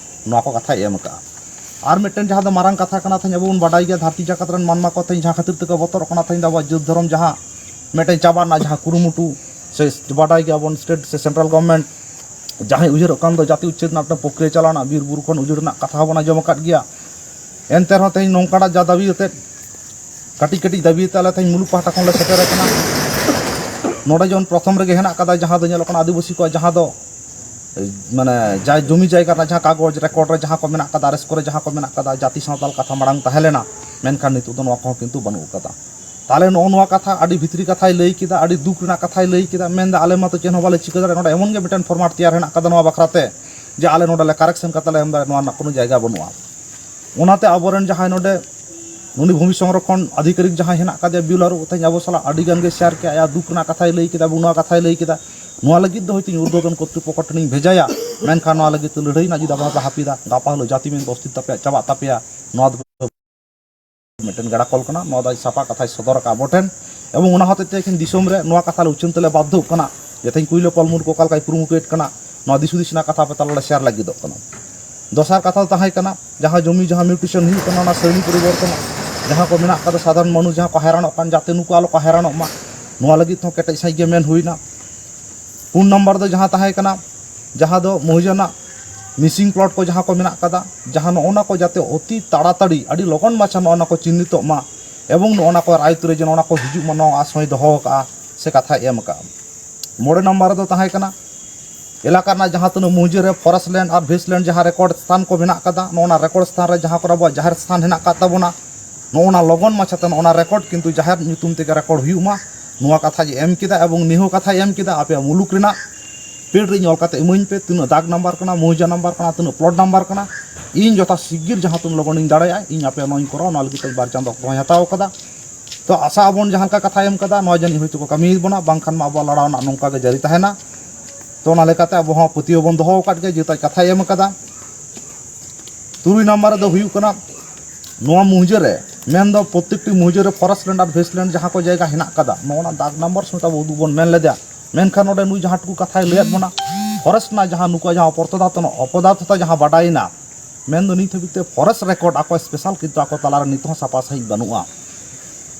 ᱱᱚᱣᱟ ᱠᱚ ᱠᱟᱛᱷᱟᱭ ᱮᱢ ᱠᱟᱜᱼᱟ᱾ ᱟᱨ ᱢᱤᱫᱴᱮᱱ ᱡᱟᱦᱟᱸ ᱫᱚ ᱢᱟᱨᱟᱝ ᱠᱟᱛᱷᱟ ᱠᱟᱱᱟ, ᱛᱮᱦᱮᱧ ᱟᱵᱚ ᱵᱚᱱ ᱵᱟᱰᱟᱭ ᱜᱮᱭᱟ, ᱫᱷᱟᱹᱨᱛᱤ ᱡᱟᱠᱟᱛ ᱨᱮᱱ ᱢᱟᱱᱣᱟ ᱠᱚ ᱛᱮᱦᱮᱧ ᱡᱟᱦᱟᱸ ᱠᱷᱟᱹᱛᱤᱨ ᱛᱮᱠᱚ ᱵᱚᱛᱚᱨᱚᱜ ᱠᱟᱱᱟ, ᱛᱮᱦᱮᱧ ᱫᱚ ᱟᱵᱚᱣᱟᱜ ᱡᱟᱹᱛ ᱫᱷᱚᱨᱚᱢ ᱡᱟᱦᱟᱸ ᱢᱤᱫᱴᱮᱱ ᱪᱟᱵᱟ ᱨᱮᱱᱟᱜ ᱡᱟᱦᱟᱸ ᱠᱩᱨᱩᱢᱩᱴᱩ, ᱥᱮ ᱵᱟᱰᱟᱭ ᱜᱮᱭᱟᱵᱚᱱ, state ᱥᱮ central government ᱡᱟᱦᱟᱸᱭ ᱩᱭᱦᱟᱹᱨᱚᱜ ᱠᱟᱱ ᱫᱚ ᱡᱟᱹᱛᱤ ᱩᱪᱪᱷᱮᱫ ᱨᱮᱱᱟᱜ ᱢᱤᱫᱴᱮᱱ ᱯᱨᱚᱠᱨᱤᱭᱟ ᱪᱟᱞᱟᱣ ᱨᱮᱱᱟᱜ, ᱵᱤᱨ ᱵᱩᱨᱩ ᱠᱷᱚᱱ ᱩᱡᱟᱹᱲ ᱨᱮᱱᱟᱜ ᱠᱟᱛᱷᱟ ᱦᱚᱸᱵᱚᱱ ᱟᱸᱡᱚᱢ ᱟᱠᱟᱫ ᱜᱮᱭᱟ᱾ ᱮᱱᱛᱮ ᱨᱮᱦᱚᱸ ᱛᱮᱦᱮᱧ ᱱᱚᱝᱠᱟᱱᱟᱜ ᱡᱟ ᱫᱟᱹᱵᱤ ᱟᱛᱮᱫ, ᱠᱟᱹᱴᱤᱡ ᱠᱟᱹᱴᱤᱡ ᱫᱟᱹᱵᱤ ᱟᱛᱮ ᱟᱞᱮ ᱛᱮᱦᱮᱧ ᱢᱩᱞᱩᱠ ᱯᱟᱦᱴᱟ ᱠᱷᱚᱱ ᱞᱮ ᱥᱮᱴᱮᱨ ᱟᱠᱟᱱᱟ᱾ ᱱᱚᱰᱮ ᱡᱮᱢᱚᱱ ᱯᱨᱚᱛᱷᱚᱢ ᱨᱮᱜᱮ ᱦᱮᱱᱟᱜ ᱠᱟᱫᱟ, ᱡᱟᱦᱟᱸ ᱫᱚ ᱧᱮᱞᱚᱜ ᱠᱟᱱᱟ ᱟᱹᱫᱤᱵᱟᱹᱥᱤ ᱠᱚᱣᱟᱜ ᱡᱟᱦᱟᱸ ᱫᱚ, ᱢᱟᱱᱮ, ᱡᱟ ᱡᱚᱢᱤ ᱡᱟᱭᱜᱟ ᱨᱮᱱᱟᱜ ᱡᱟᱦᱟᱸ ᱠᱟᱜᱚᱡᱽ record ᱨᱮ ᱡᱟᱦᱟᱸ ᱠᱚ ᱢᱮᱱᱟᱜ ᱠᱟᱫᱟ, ᱟᱨ ᱮᱥ ᱠᱚᱨᱮ ᱡᱟᱦᱟᱸ ᱠᱚ ᱢᱮᱱᱟᱜ ᱠᱟᱫᱟ, ᱡᱟᱹᱛᱤ ᱥᱟᱶᱛᱟᱞ ᱠᱟᱛᱷᱟ ᱢᱟᱲᱟᱝ ᱛᱟᱦᱮᱸ ᱞᱮᱱᱟ, ᱢᱮᱱᱠᱷᱟᱱ ᱱᱤᱛᱚᱜ ᱫᱚ ᱱᱚᱣᱟ ᱠᱚᱦᱚᱸ ᱠᱤᱱᱛᱩ ᱵᱟᱹᱱᱩᱜ ᱠᱟᱫᱟ᱾ ᱛᱟᱦᱞᱮ ᱱᱚᱜᱼᱚ ᱱᱚᱣᱟ ᱠᱟᱛᱷᱟ ᱟᱹᱰᱤ ᱵᱷᱤᱛᱨᱤ ᱠᱟᱛᱷᱟᱭ ᱞᱟᱹᱭ ᱠᱮᱫᱟ, ᱟᱹᱰᱤ ᱫᱩᱠ ᱨᱮᱱᱟᱜ ᱠᱟᱛᱷᱟᱭ ᱞᱟᱹᱭ ᱠᱮᱫᱟ᱾ ᱢᱮᱱᱫᱟ, ᱟᱞᱮ ᱢᱟᱛᱚ ᱪᱮᱫ ᱦᱚᱸ ᱵᱟᱞᱮ ᱪᱤᱠᱟᱹ ᱫᱟᱲᱮᱭᱟᱜᱼᱟ, ᱱᱚᱰᱮ ᱮᱢᱚᱱ ᱜᱮ ᱢᱤᱫᱴᱮᱱ format ᱛᱮᱭᱟᱨ ᱦᱮᱱᱟᱜ ᱠᱟᱫᱟ ᱱᱚᱣᱟ ᱵᱟᱠᱷᱨᱟ ᱛᱮ, ᱡᱮ ᱟᱞᱮ ᱱᱚᱰᱮ ᱞᱮ correction ᱠᱟᱛᱮ ᱞᱮ ᱮᱢ ᱫᱟᱲᱮᱭᱟᱜᱼᱟ, ᱱᱚᱣᱟ ᱨᱮᱱᱟᱜ ᱠᱳᱱᱳ ᱡᱟᱭᱜᱟ ᱵᱟᱹᱱᱩᱜᱼᱟ᱾ ᱚᱱᱟᱛᱮ ᱟᱵᱚᱨᱮᱱ ᱡᱟᱦᱟᱸᱭ ᱱᱚᱰᱮ ᱩᱱᱤ ᱵᱷᱩᱢᱤ ᱥᱚᱝᱨᱚᱠᱷᱚᱱ ᱟᱫᱷᱤᱠᱟᱨᱤᱠ ᱡᱟᱦᱟᱸᱭ ᱦᱮᱱᱟᱜ ᱠᱟᱫᱮᱭᱟ, ᱵᱤᱭᱩᱞᱟᱨ, ᱛᱮᱦᱮᱧ ᱟᱵᱚ ᱥᱟᱞᱟᱜ ᱟᱹᱰᱤ ᱜᱟᱱ ᱜᱮ share ᱠᱮᱜᱼᱟ, ᱟᱭᱟᱜ ᱫᱩᱠ ᱨᱮᱱᱟᱜ ᱠᱟᱛᱷᱟᱭ ᱞᱟᱹᱭ ᱠᱮᱫᱟ ᱮᱵᱚᱝ ᱱᱚᱣᱟ ᱠᱟᱛᱷᱟᱭ ᱞᱟᱹᱭ ᱠᱮᱫᱟ᱾ ᱱᱚᱣᱟ ᱞᱟᱹᱜᱤᱫ ᱫᱚ ᱦᱚᱭᱛᱳ ᱤᱧ ᱩᱨᱫᱷᱚᱛᱚᱱ ᱠᱚᱨᱛᱨᱤᱯᱚᱠᱠᱷᱚ ᱴᱷᱮᱱᱤᱧ ᱵᱷᱮᱡᱟᱭᱟ, ᱢᱮᱱᱠᱷᱟᱱ ᱱᱚᱣᱟ ᱞᱟᱹᱜᱤᱫ ᱛᱮ ᱞᱟᱹᱲᱦᱟᱹᱭ ᱨᱮᱱᱟᱜ ᱡᱩᱫᱤ ᱟᱵᱚ ᱦᱟᱯᱤᱫᱟ, ᱜᱟᱯᱟ ᱦᱤᱞᱳᱜ ᱡᱟᱹᱛᱤ ᱢᱮᱱ ᱚᱥᱛᱤᱛ ᱛᱟᱯᱮᱭᱟ, ᱪᱟᱵᱟᱜ ᱛᱟᱯᱮᱭᱟ, ᱱᱚᱣᱟ ᱫᱚ ᱢᱤᱫᱴᱮᱱ ᱜᱟᱰᱟ ᱠᱚᱞ ᱠᱟᱱᱟ᱾ ᱱᱚᱣᱟ ᱫᱚ ᱟᱡ ᱥᱟᱯᱷᱟ ᱠᱟᱛᱷᱟᱭ ᱥᱚᱫᱚᱨ ᱟᱠᱟᱫ ᱟᱵᱚ ᱴᱷᱮᱱ, ᱮᱵᱚᱝ ᱚᱱᱟ ᱦᱚᱛᱮᱡ ᱛᱮ ᱮᱠᱷᱮᱱ ᱫᱤᱥᱚᱢ ᱨᱮ ᱱᱚᱣᱟ ᱠᱟᱛᱷᱟ ᱞᱮ ᱩᱪᱷᱟᱹᱱ ᱛᱮᱞᱮ ᱵᱟᱫᱽᱫᱷᱚᱜ ᱠᱟᱱᱟ ᱡᱮ ᱛᱮᱦᱮᱧ ᱠᱩᱭᱞᱟᱹᱯᱟᱞ ᱢᱩᱨᱢᱩ ᱚᱠᱟ ᱞᱮᱠᱟᱭ ᱠᱩᱨᱩᱢᱩᱴᱩᱭᱮᱫ ᱠᱟᱱᱟ, ᱱᱚᱣᱟ ᱫᱤᱥ ᱦᱩᱫᱤᱥ ᱨᱮᱱᱟᱜ ᱠᱟᱛᱷᱟ ᱟᱯᱮ ᱛᱟᱞᱟᱨᱮ share ᱞᱟᱹᱜᱤᱫᱚᱜ ᱠᱟᱱᱟ᱾ ᱫᱚᱥᱟᱨ ᱠᱟᱛᱷᱟ ᱫᱚ ᱛᱟᱦᱮᱸ ᱠᱟᱱᱟ, ᱡᱟᱦᱟᱸ ᱡᱚᱢᱤ ᱡᱟᱦᱟᱸ mutation ᱦᱩᱭᱩᱜ ᱠᱟᱱᱟ, ᱚᱱᱟ ᱥᱟᱹᱨᱤ ᱯᱚᱨᱤᱵᱚᱨᱛᱚᱱ, ᱡᱟᱦᱟᱸ ᱠᱚ ᱢᱮᱱᱟᱜ ᱠᱟᱫᱟ ᱥᱟᱫᱷᱟᱨᱚᱱ ᱢᱟᱹᱱᱩ ᱡᱟᱦᱟᱸ ᱠᱚ ᱦᱟᱭᱨᱟᱱᱚᱜ ᱠᱟᱱ, ᱡᱟᱛᱮ ᱱᱩᱠᱩ ᱟᱞᱚ ᱠᱚ ᱦᱟᱭᱨᱟᱱᱚᱜ ᱢᱟ, ᱱᱚᱣᱟ ᱞᱟᱹᱜᱤᱫ ᱦᱚᱸ ᱠᱮᱴᱮᱡ ᱥᱟᱺᱦᱤᱡ ᱜᱮ ᱢᱮᱱ ᱦᱩᱭᱱᱟ᱾ ᱯᱩᱱ ᱱᱟᱢᱵᱟᱨ ᱫᱚ ᱡᱟᱦᱟᱸ ᱛᱟᱦᱮᱸ ᱠᱟᱱᱟ, ᱡᱟᱦᱟᱸ ᱫᱚ ᱢᱚᱦᱤᱡᱟᱱᱟᱜ missing plot ᱠᱚ ᱡᱟᱦᱟᱸ ᱠᱚ ᱢᱮᱱᱟᱜ ᱠᱟᱫᱟ, ᱡᱟᱦᱟᱸ ᱱᱚᱜᱼᱚ ᱱᱟ ᱠᱚ ᱡᱟᱛᱮ ᱚᱛᱤ ᱛᱟᱲᱟᱛᱟᱲᱤ ᱟᱹᱰᱤ ᱞᱚᱜᱚᱱ ᱢᱟᱪᱷᱟ ᱱᱚᱜᱼᱚ ᱱᱟ ᱠᱚ ᱪᱤᱱᱦᱤᱛᱚᱜ ᱢᱟ ᱮᱵᱚᱝ ᱱᱚᱜᱼᱚ ᱱᱟ ᱠᱚ ᱟᱭᱚᱛᱛᱚ ᱨᱮ ᱡᱮ ᱱᱚᱜᱼᱚ ᱱᱟ ᱠᱚ ᱦᱤᱡᱩᱜ ᱢᱟ, ᱱᱚᱣᱟ ᱟᱥ ᱦᱚᱸᱭ ᱫᱚᱦᱚ ᱟᱠᱟᱫᱼᱟ ᱥᱮ ᱠᱟᱛᱷᱟᱭ ᱮᱢ ᱟᱠᱟᱫᱼᱟ᱾ ᱢᱚᱬᱮ ᱱᱟᱢᱵᱟᱨ ᱨᱮᱫᱚ ᱛᱟᱦᱮᱸ ᱠᱟᱱᱟ, ᱮᱞᱟᱠᱟ ᱨᱮᱱᱟᱜ ᱡᱟᱦᱟᱸ ᱛᱤᱱᱟᱹᱜ ᱢᱩᱦᱡᱟᱹ ᱨᱮ forest land ᱟᱨ waste land ᱡᱟᱦᱟᱸ record ᱥᱛᱷᱟᱱ ᱠᱚ ᱢᱮᱱᱟᱜ ᱠᱟᱫᱟ, ᱱᱚᱜᱼᱚ ᱱᱟ record ᱥᱛᱷᱟᱱ ᱨᱮ ᱡᱟᱦᱟᱸ ᱠᱚᱨᱮ ᱟᱵᱚᱣᱟᱜ ᱡᱟᱦᱮᱨ ᱥᱛᱷᱟᱱ ᱦᱮᱱᱟᱜ ᱟᱠᱟᱫ ᱛᱟᱵᱚᱱᱟ, ᱱᱚᱜᱼᱚ ᱱᱟ ᱞᱚᱜᱚᱱ ᱢᱟᱪᱷᱟᱛᱮ ᱱᱚᱜᱼᱚ ᱱᱟ record ᱠᱤᱱᱛᱩ ᱡᱟᱦᱮᱨ ᱧᱩᱛᱩᱢ ᱛᱮᱜᱮ record ᱦᱩᱭᱩᱜ ᱢᱟ, ᱱᱚᱣᱟ ᱠᱟᱛᱷᱟ ᱡᱮ ᱮᱢ ᱠᱮᱫᱟ᱾ ᱮᱵᱚᱝ ᱱᱤᱭᱟᱹ ᱦᱚᱸ ᱠᱟᱛᱷᱟᱭ ᱮᱢ ᱠᱮᱫᱟ, ᱟᱯᱮᱭᱟᱜ ᱢᱩᱞᱩᱠ ᱨᱮᱱᱟᱜ ᱯᱮᱰ ᱨᱮ ᱤᱧ ᱚᱞ ᱠᱟᱛᱮ ᱤᱢᱟᱹᱧ ᱯᱮ, ᱛᱤᱱᱟᱹᱜ ᱫᱟᱜᱽ ᱱᱟᱢᱵᱟᱨ ᱠᱟᱱᱟ, ᱢᱩᱦᱡᱟ ᱱᱟᱢᱵᱟᱨ ᱠᱟᱱᱟ, ᱛᱤᱱᱟᱹᱜ plot ᱱᱟᱢᱵᱟᱨ ᱠᱟᱱᱟ, ᱤᱧ ᱡᱚᱛᱷᱟ ᱥᱤᱜᱤᱞ ᱡᱟᱦᱟᱸ ᱛᱤᱱ ᱞᱚᱜᱚᱱᱤᱧ ᱫᱟᱲᱮᱭᱟᱜᱼᱟ, ᱤᱧ ᱟᱯᱮᱭᱟᱜ ᱱᱚᱣᱟᱧ ᱠᱚᱨᱟᱣᱟ, ᱱᱚᱣᱟ ᱞᱟᱹᱜᱤᱫ ᱛᱮ ᱵᱟᱨ ᱪᱟᱸᱫᱚ ᱚᱠᱛᱚ ᱦᱚᱸᱧ ᱦᱟᱛᱟᱣ ᱠᱟᱫᱟ᱾ ᱛᱚ ᱟᱥᱟ ᱟᱵᱚᱱ ᱡᱟᱦᱟᱸ ᱞᱮᱠᱟ ᱠᱟᱛᱷᱟᱭ ᱮᱢ ᱠᱟᱫᱟ, ᱱᱚᱣᱟ ᱡᱟᱹᱱᱤᱡ ᱦᱚᱭᱛᱳ ᱠᱚ ᱠᱟᱹᱢᱤ ᱵᱚᱱᱟ, ᱵᱟᱝᱠᱷᱟᱱ ᱢᱟ ᱟᱵᱚᱣᱟᱜ ᱞᱟᱲᱟᱣ ᱨᱮᱱᱟᱜ ᱱᱚᱝᱠᱟ ᱜᱮ ᱡᱟᱹᱨᱤ ᱛᱟᱦᱮᱱᱟ᱾ ᱛᱚ ᱚᱱᱟ ᱞᱮᱠᱟᱛᱮ ᱟᱵᱚ ᱦᱚᱸ ᱯᱟᱹᱛᱭᱟᱹᱣ ᱵᱚᱱ ᱫᱚᱦᱚ ᱟᱠᱟᱫ ᱜᱮᱭᱟ, ᱡᱮᱦᱮᱛᱩ ᱠᱟᱛᱷᱟᱭ ᱮᱢ ᱠᱟᱫᱟ᱾ ᱛᱩᱨᱩᱭ ᱱᱟᱢᱵᱟᱨ ᱨᱮᱫᱚ ᱦᱩᱭᱩᱜ ᱠᱟᱱᱟ, ᱱᱚᱣᱟ ᱢᱩᱦᱡᱟᱹ ᱨᱮ, ᱢᱮᱱᱫᱚ ᱯᱨᱚᱛᱮᱠᱴᱤ ᱢᱩᱦᱡᱟᱹ ᱨᱮ ᱯᱷᱚᱨᱮᱥᱴ ᱞᱮᱱᱰ ᱟᱨ ᱵᱷᱮᱥᱴ ᱞᱮᱱᱰ ᱡᱟᱦᱟᱸ ᱠᱚ ᱡᱟᱭᱜᱟ ᱦᱮᱱᱟᱜ ᱠᱟᱫᱟ, ᱱᱚᱜᱼᱚ ᱱᱟ ᱫᱟᱜᱽ ᱱᱟᱢᱵᱟᱨ ᱥᱚᱢᱮᱛ ᱟᱵᱚ ᱩᱫᱩᱜ ᱵᱚᱱ ᱢᱮᱱ ᱞᱮᱫᱟ᱾ ᱢᱮᱱᱠᱷᱟᱱ ᱱᱚᱰᱮ ᱱᱩᱭ ᱡᱟᱦᱟᱸ ᱴᱩᱠᱩ ᱠᱟᱛᱷᱟᱭ ᱞᱟᱹᱭᱟᱫ ᱵᱚᱱᱟ, ᱯᱷᱚᱨᱮᱥᱴ ᱨᱮᱱᱟᱜ ᱡᱟᱦᱟᱸ ᱱᱩᱠᱩᱣᱟᱜ ᱡᱟᱦᱟᱸ ᱚᱯᱚᱫᱟᱛᱷᱚᱛᱟ ᱡᱟᱦᱟᱸ ᱵᱟᱰᱟᱭᱮᱱᱟ, ᱢᱮᱱᱫᱚ ᱱᱤᱛ ᱦᱟᱹᱵᱤᱡ ᱛᱮ ᱯᱷᱚᱨᱮᱥᱴ ᱨᱮᱠᱚᱨᱰ ᱟᱠᱚ ᱥᱯᱮᱥᱟᱞ ᱠᱤᱱᱛᱩ ᱟᱠᱚ ᱛᱟᱞᱟᱨᱮ ᱱᱤᱛ ᱦᱚᱸ ᱥᱟᱯᱷᱟ ᱥᱟᱺᱦᱤᱡ ᱵᱟᱹᱱᱩᱜᱼᱟ᱾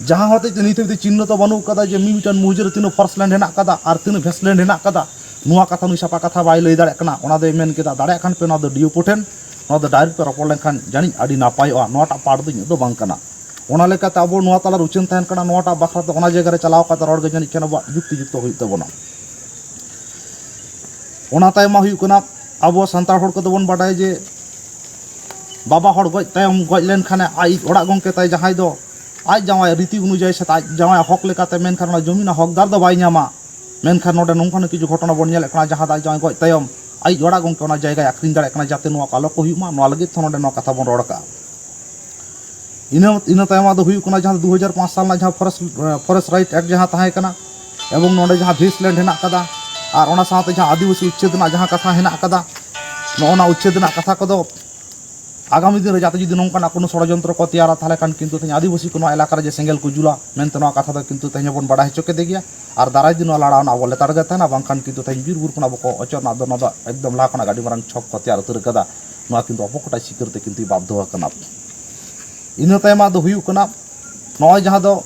ᱡᱟᱦᱟᱸ ᱦᱚᱛᱮᱡ ᱛᱮ ᱱᱤᱛ ᱦᱟᱹᱵᱤᱡ ᱛᱮ ᱪᱤᱱᱦᱟᱹ ᱛᱚ ᱵᱟᱹᱱᱩᱜ ᱠᱟᱫᱟ ᱡᱮ ᱢᱤᱢᱤᱫᱴᱟᱝ ᱢᱩᱦᱡᱟᱹ ᱨᱮ ᱛᱤᱱᱟᱹᱜ ᱯᱷᱚᱨᱮᱥᱴ ᱞᱮᱱᱰ ᱦᱮᱱᱟᱜ ᱠᱟᱫᱟ ᱟᱨ ᱛᱤᱱᱟᱹᱜ ᱵᱷᱮᱥᱴ ᱞᱮᱱᱰ ᱦᱮᱱᱟᱜ ᱠᱟᱫᱟ, ᱱᱚᱣᱟ ᱠᱟᱛᱷᱟ ᱱᱩᱭ ᱥᱟᱯᱷᱟ ᱠᱟᱛᱷᱟ ᱵᱟᱭ ᱞᱟᱹᱭ ᱫᱟᱲᱮᱭᱟᱜ ᱠᱟᱱᱟ᱾ ᱚᱱᱟ ᱫᱚᱭ ᱢᱮᱱ ᱠᱮᱫᱟ, ᱫᱟᱲᱮᱭᱟᱜ ᱠᱷᱟᱱ ᱯᱮ ᱱᱚᱣᱟ ᱫᱚ ᱰᱤ ᱮᱯ ᱳ ᱴᱷᱮᱱ, ᱱᱚᱣᱟ ᱫᱚ ᱰᱟᱭᱨᱮᱠᱴ ᱯᱮ ᱨᱚᱯᱚᱲ ᱞᱮᱱᱠᱷᱟᱱ ᱡᱟᱹᱱᱤᱡ ᱟᱹᱰᱤ ᱱᱟᱯᱟᱭᱚᱜᱼᱟ, ᱱᱚᱣᱟᱴᱟᱜ ᱯᱟᱨᱴ ᱫᱚ ᱤᱧᱟᱹᱜ ᱫᱚ ᱵᱟᱝ ᱠᱟᱱᱟ᱾ ᱚᱱᱟ ᱞᱮᱠᱟᱛᱮ ᱟᱵᱚ ᱱᱚᱣᱟ ᱛᱟᱞᱟᱨᱮ ᱩᱪᱷᱟᱹᱱ ᱛᱟᱦᱮᱱ ᱠᱟᱱᱟ, ᱱᱚᱣᱟᱴᱟᱜ ᱵᱟᱠᱷᱨᱟ ᱫᱚ ᱚᱱᱟ ᱡᱟᱭᱜᱟ ᱨᱮ ᱪᱟᱞᱟᱣ ᱠᱟᱛᱮ ᱨᱚᱲ ᱜᱮ ᱡᱟᱹᱱᱤᱡ ᱠᱷᱟᱱ ᱟᱵᱚᱣᱟᱜ ᱡᱩᱠᱛᱤ ᱡᱩᱠᱛᱚ ᱦᱩᱭᱩᱜ ᱛᱟᱵᱚᱱᱟ᱾ ᱚᱱᱟ ᱛᱟᱭᱚᱢ ᱢᱟ ᱦᱩᱭᱩᱜ ᱠᱟᱱᱟ, ᱟᱵᱚ ᱥᱟᱱᱛᱟᱲ ᱦᱚᱲ ᱠᱚᱫᱚ ᱵᱚᱱ ᱵᱟᱰᱟᱭᱟ ᱡᱮ ᱵᱟᱵᱟ ᱦᱚᱲ ᱜᱚᱡ ᱛᱟᱭᱚᱢ, ᱜᱚᱡ ᱞᱮᱱᱠᱷᱟᱱᱮ ᱟᱡ ᱚᱲᱟᱜ ᱜᱚᱢᱠᱮ ᱛᱟᱭ ᱡᱟᱦᱟᱸᱭ ᱫᱚ ᱟᱡ ᱡᱟᱶᱟᱭ ᱨᱤᱛᱤ ᱚᱱᱩᱡᱟᱭᱤ ᱥᱮ ᱟᱡ ᱡᱟᱶᱟᱭ ᱦᱚᱠ ᱞᱮᱠᱟᱛᱮ, ᱢᱮᱱᱠᱷᱟᱱ ᱚᱱᱟ ᱡᱚᱢᱤᱱ ᱨᱮᱱᱟᱜ ᱦᱚᱠᱫᱟᱨ ᱫᱚ ᱵᱟᱭ ᱧᱟᱢᱟ᱾ ᱢᱮᱱᱠᱷᱟᱱ ᱱᱚᱰᱮ ᱱᱚᱝᱠᱟᱱ ᱠᱤᱪᱷᱩ ᱜᱷᱚᱴᱚᱱᱟ ᱵᱚᱱ ᱧᱮᱞᱮᱫ ᱠᱟᱱᱟ, ᱡᱟᱦᱟᱸ ᱫᱚ ᱟᱡ ᱡᱟᱶᱟᱭ ᱜᱚᱡ ᱛᱟᱭᱚᱢ ᱟᱡ ᱚᱲᱟᱜ ᱜᱚᱢᱠᱮ ᱚᱱᱟ ᱡᱟᱭᱜᱟᱭ ᱟᱠᱷᱨᱤᱧ ᱫᱟᱲᱮᱭᱟᱜ ᱠᱟᱱᱟ, ᱡᱟᱛᱮ ᱱᱚᱣᱟ ᱠᱚ ᱟᱞᱚ ᱠᱚ ᱦᱩᱭᱩᱜ ᱢᱟ, ᱱᱚᱣᱟ ᱞᱟᱹᱜᱤᱫ ᱛᱮ ᱱᱚᱰᱮ ᱱᱚᱣᱟ ᱠᱟᱛᱷᱟ ᱵᱚᱱ ᱨᱚᱲ ᱠᱟᱜᱼᱟ᱾ ᱤᱱᱟᱹ, ᱤᱱᱟᱹ ᱛᱟᱭᱚᱢ ᱟᱫᱚ ᱦᱩᱭᱩᱜ ᱠᱟᱱᱟ ᱡᱟᱦᱟᱸ ᱫᱩ ᱦᱟᱡᱟᱨ ᱯᱟᱸᱪ ᱥᱟᱞ ᱨᱮᱱᱟᱜ ᱡᱟᱦᱟᱸ ᱯᱷᱚᱨᱮᱥᱴ, ᱯᱷᱚᱨᱮᱥᱴ ᱨᱟᱭᱤᱴ ᱮᱠᱴ ᱡᱟᱦᱟᱸ ᱛᱟᱦᱮᱸ ᱠᱟᱱᱟ, ᱮᱵᱚᱝ ᱱᱚᱰᱮ ᱡᱟᱦᱟᱸ ᱵᱷᱮᱥᱴ ᱞᱮᱱᱰ ᱦᱮᱱᱟᱜ ᱠᱟᱫᱟ, ᱟᱨ ᱚᱱᱟ ᱥᱟᱶᱛᱮ ᱡᱟᱦᱟᱸ ᱟᱹᱫᱤᱵᱟᱹᱥᱤ ᱩᱪᱪᱷᱮᱫ ᱨᱮᱱᱟᱜ ᱡᱟᱦᱟᱸ ᱠᱟᱛᱷᱟ ᱦᱮᱱᱟᱜ ᱠᱟᱫᱟ, ᱱᱚᱜᱼᱚ ᱱᱟ ᱩᱪᱪᱷᱮᱫ ᱨᱮᱱᱟᱜ ᱠᱟᱛᱷᱟ ᱠᱚᱫᱚ ᱟᱜᱟᱢᱤ ᱫᱤᱱ ᱨᱮ ᱡᱟᱛᱮ ᱡᱩᱫᱤ ᱱᱚᱝᱠᱟᱱᱟᱜ ᱠᱳᱱᱳ ᱥᱚᱲᱚᱡᱚᱱᱛᱨᱚ ᱠᱚ ᱛᱮᱭᱟᱨᱟ, ᱛᱟᱦᱚᱞᱮ ᱠᱷᱟᱱ ᱠᱤᱱᱛᱩ ᱛᱮᱦᱮᱧ ᱟᱹᱫᱤᱵᱟᱹᱥᱤ ᱠᱚ ᱱᱚᱣᱟ ᱮᱞᱟᱠᱟ ᱨᱮ ᱡᱮ ᱥᱮᱸᱜᱮᱞ ᱠᱚ ᱡᱩᱞᱟ ᱢᱮᱱᱛᱮ, ᱱᱚᱣᱟ ᱠᱟᱛᱷᱟ ᱫᱚ ᱠᱤᱱᱛᱩ ᱛᱮᱦᱮᱧ ᱦᱚᱸᱵᱚᱱ ᱵᱟᱰᱟᱭ ᱦᱚᱪᱚ ᱠᱮᱫᱮ ᱜᱮᱭᱟ᱾ ᱟᱨ ᱫᱟᱨᱟᱭ ᱫᱤᱱ ᱱᱚᱣᱟ ᱞᱟᱲᱟᱣ ᱨᱮᱱᱟᱜ ᱟᱵᱚ ᱞᱮᱛᱟᱲ ᱜᱮ ᱛᱟᱦᱮᱱᱟ, ᱵᱟᱝᱠᱷᱟᱱ ᱠᱤᱱᱛᱩ ᱛᱮᱦᱮᱧ ᱵᱤᱨ ᱵᱩᱨᱩ ᱠᱷᱚᱱ ᱟᱵᱚ ᱠᱚ ᱚᱪᱚᱜ ᱨᱮᱱᱟᱜ ᱫᱚ ᱱᱚᱣᱟ ᱫᱚ ᱮᱠᱫᱚᱢ ᱞᱟᱦᱟ ᱠᱷᱚᱱᱟᱜ ᱟᱹᱰᱤ ᱢᱟᱨᱟᱝ ᱪᱷᱚᱠ ᱠᱚ ᱛᱮᱭᱟᱨ ᱩᱛᱟᱹᱨ ᱠᱟᱫᱟ᱾ ᱱᱚᱣᱟ ᱠᱤᱱᱛᱩ ᱚᱯᱚᱠᱚᱴᱟ ᱥᱤᱠᱟᱹᱨ ᱛᱮ ᱠᱤᱱᱛᱩ ᱵᱟᱫᱽᱫᱷᱚ ᱟᱠᱟᱱᱟ᱾ ᱤᱱᱟᱹ ᱛᱟᱭᱚᱢ ᱟᱫᱚ ᱦᱩᱭᱩᱜ ᱠᱟᱱᱟ, ᱱᱚᱜᱼᱚᱭ ᱡᱟᱦᱟᱸ ᱫᱚ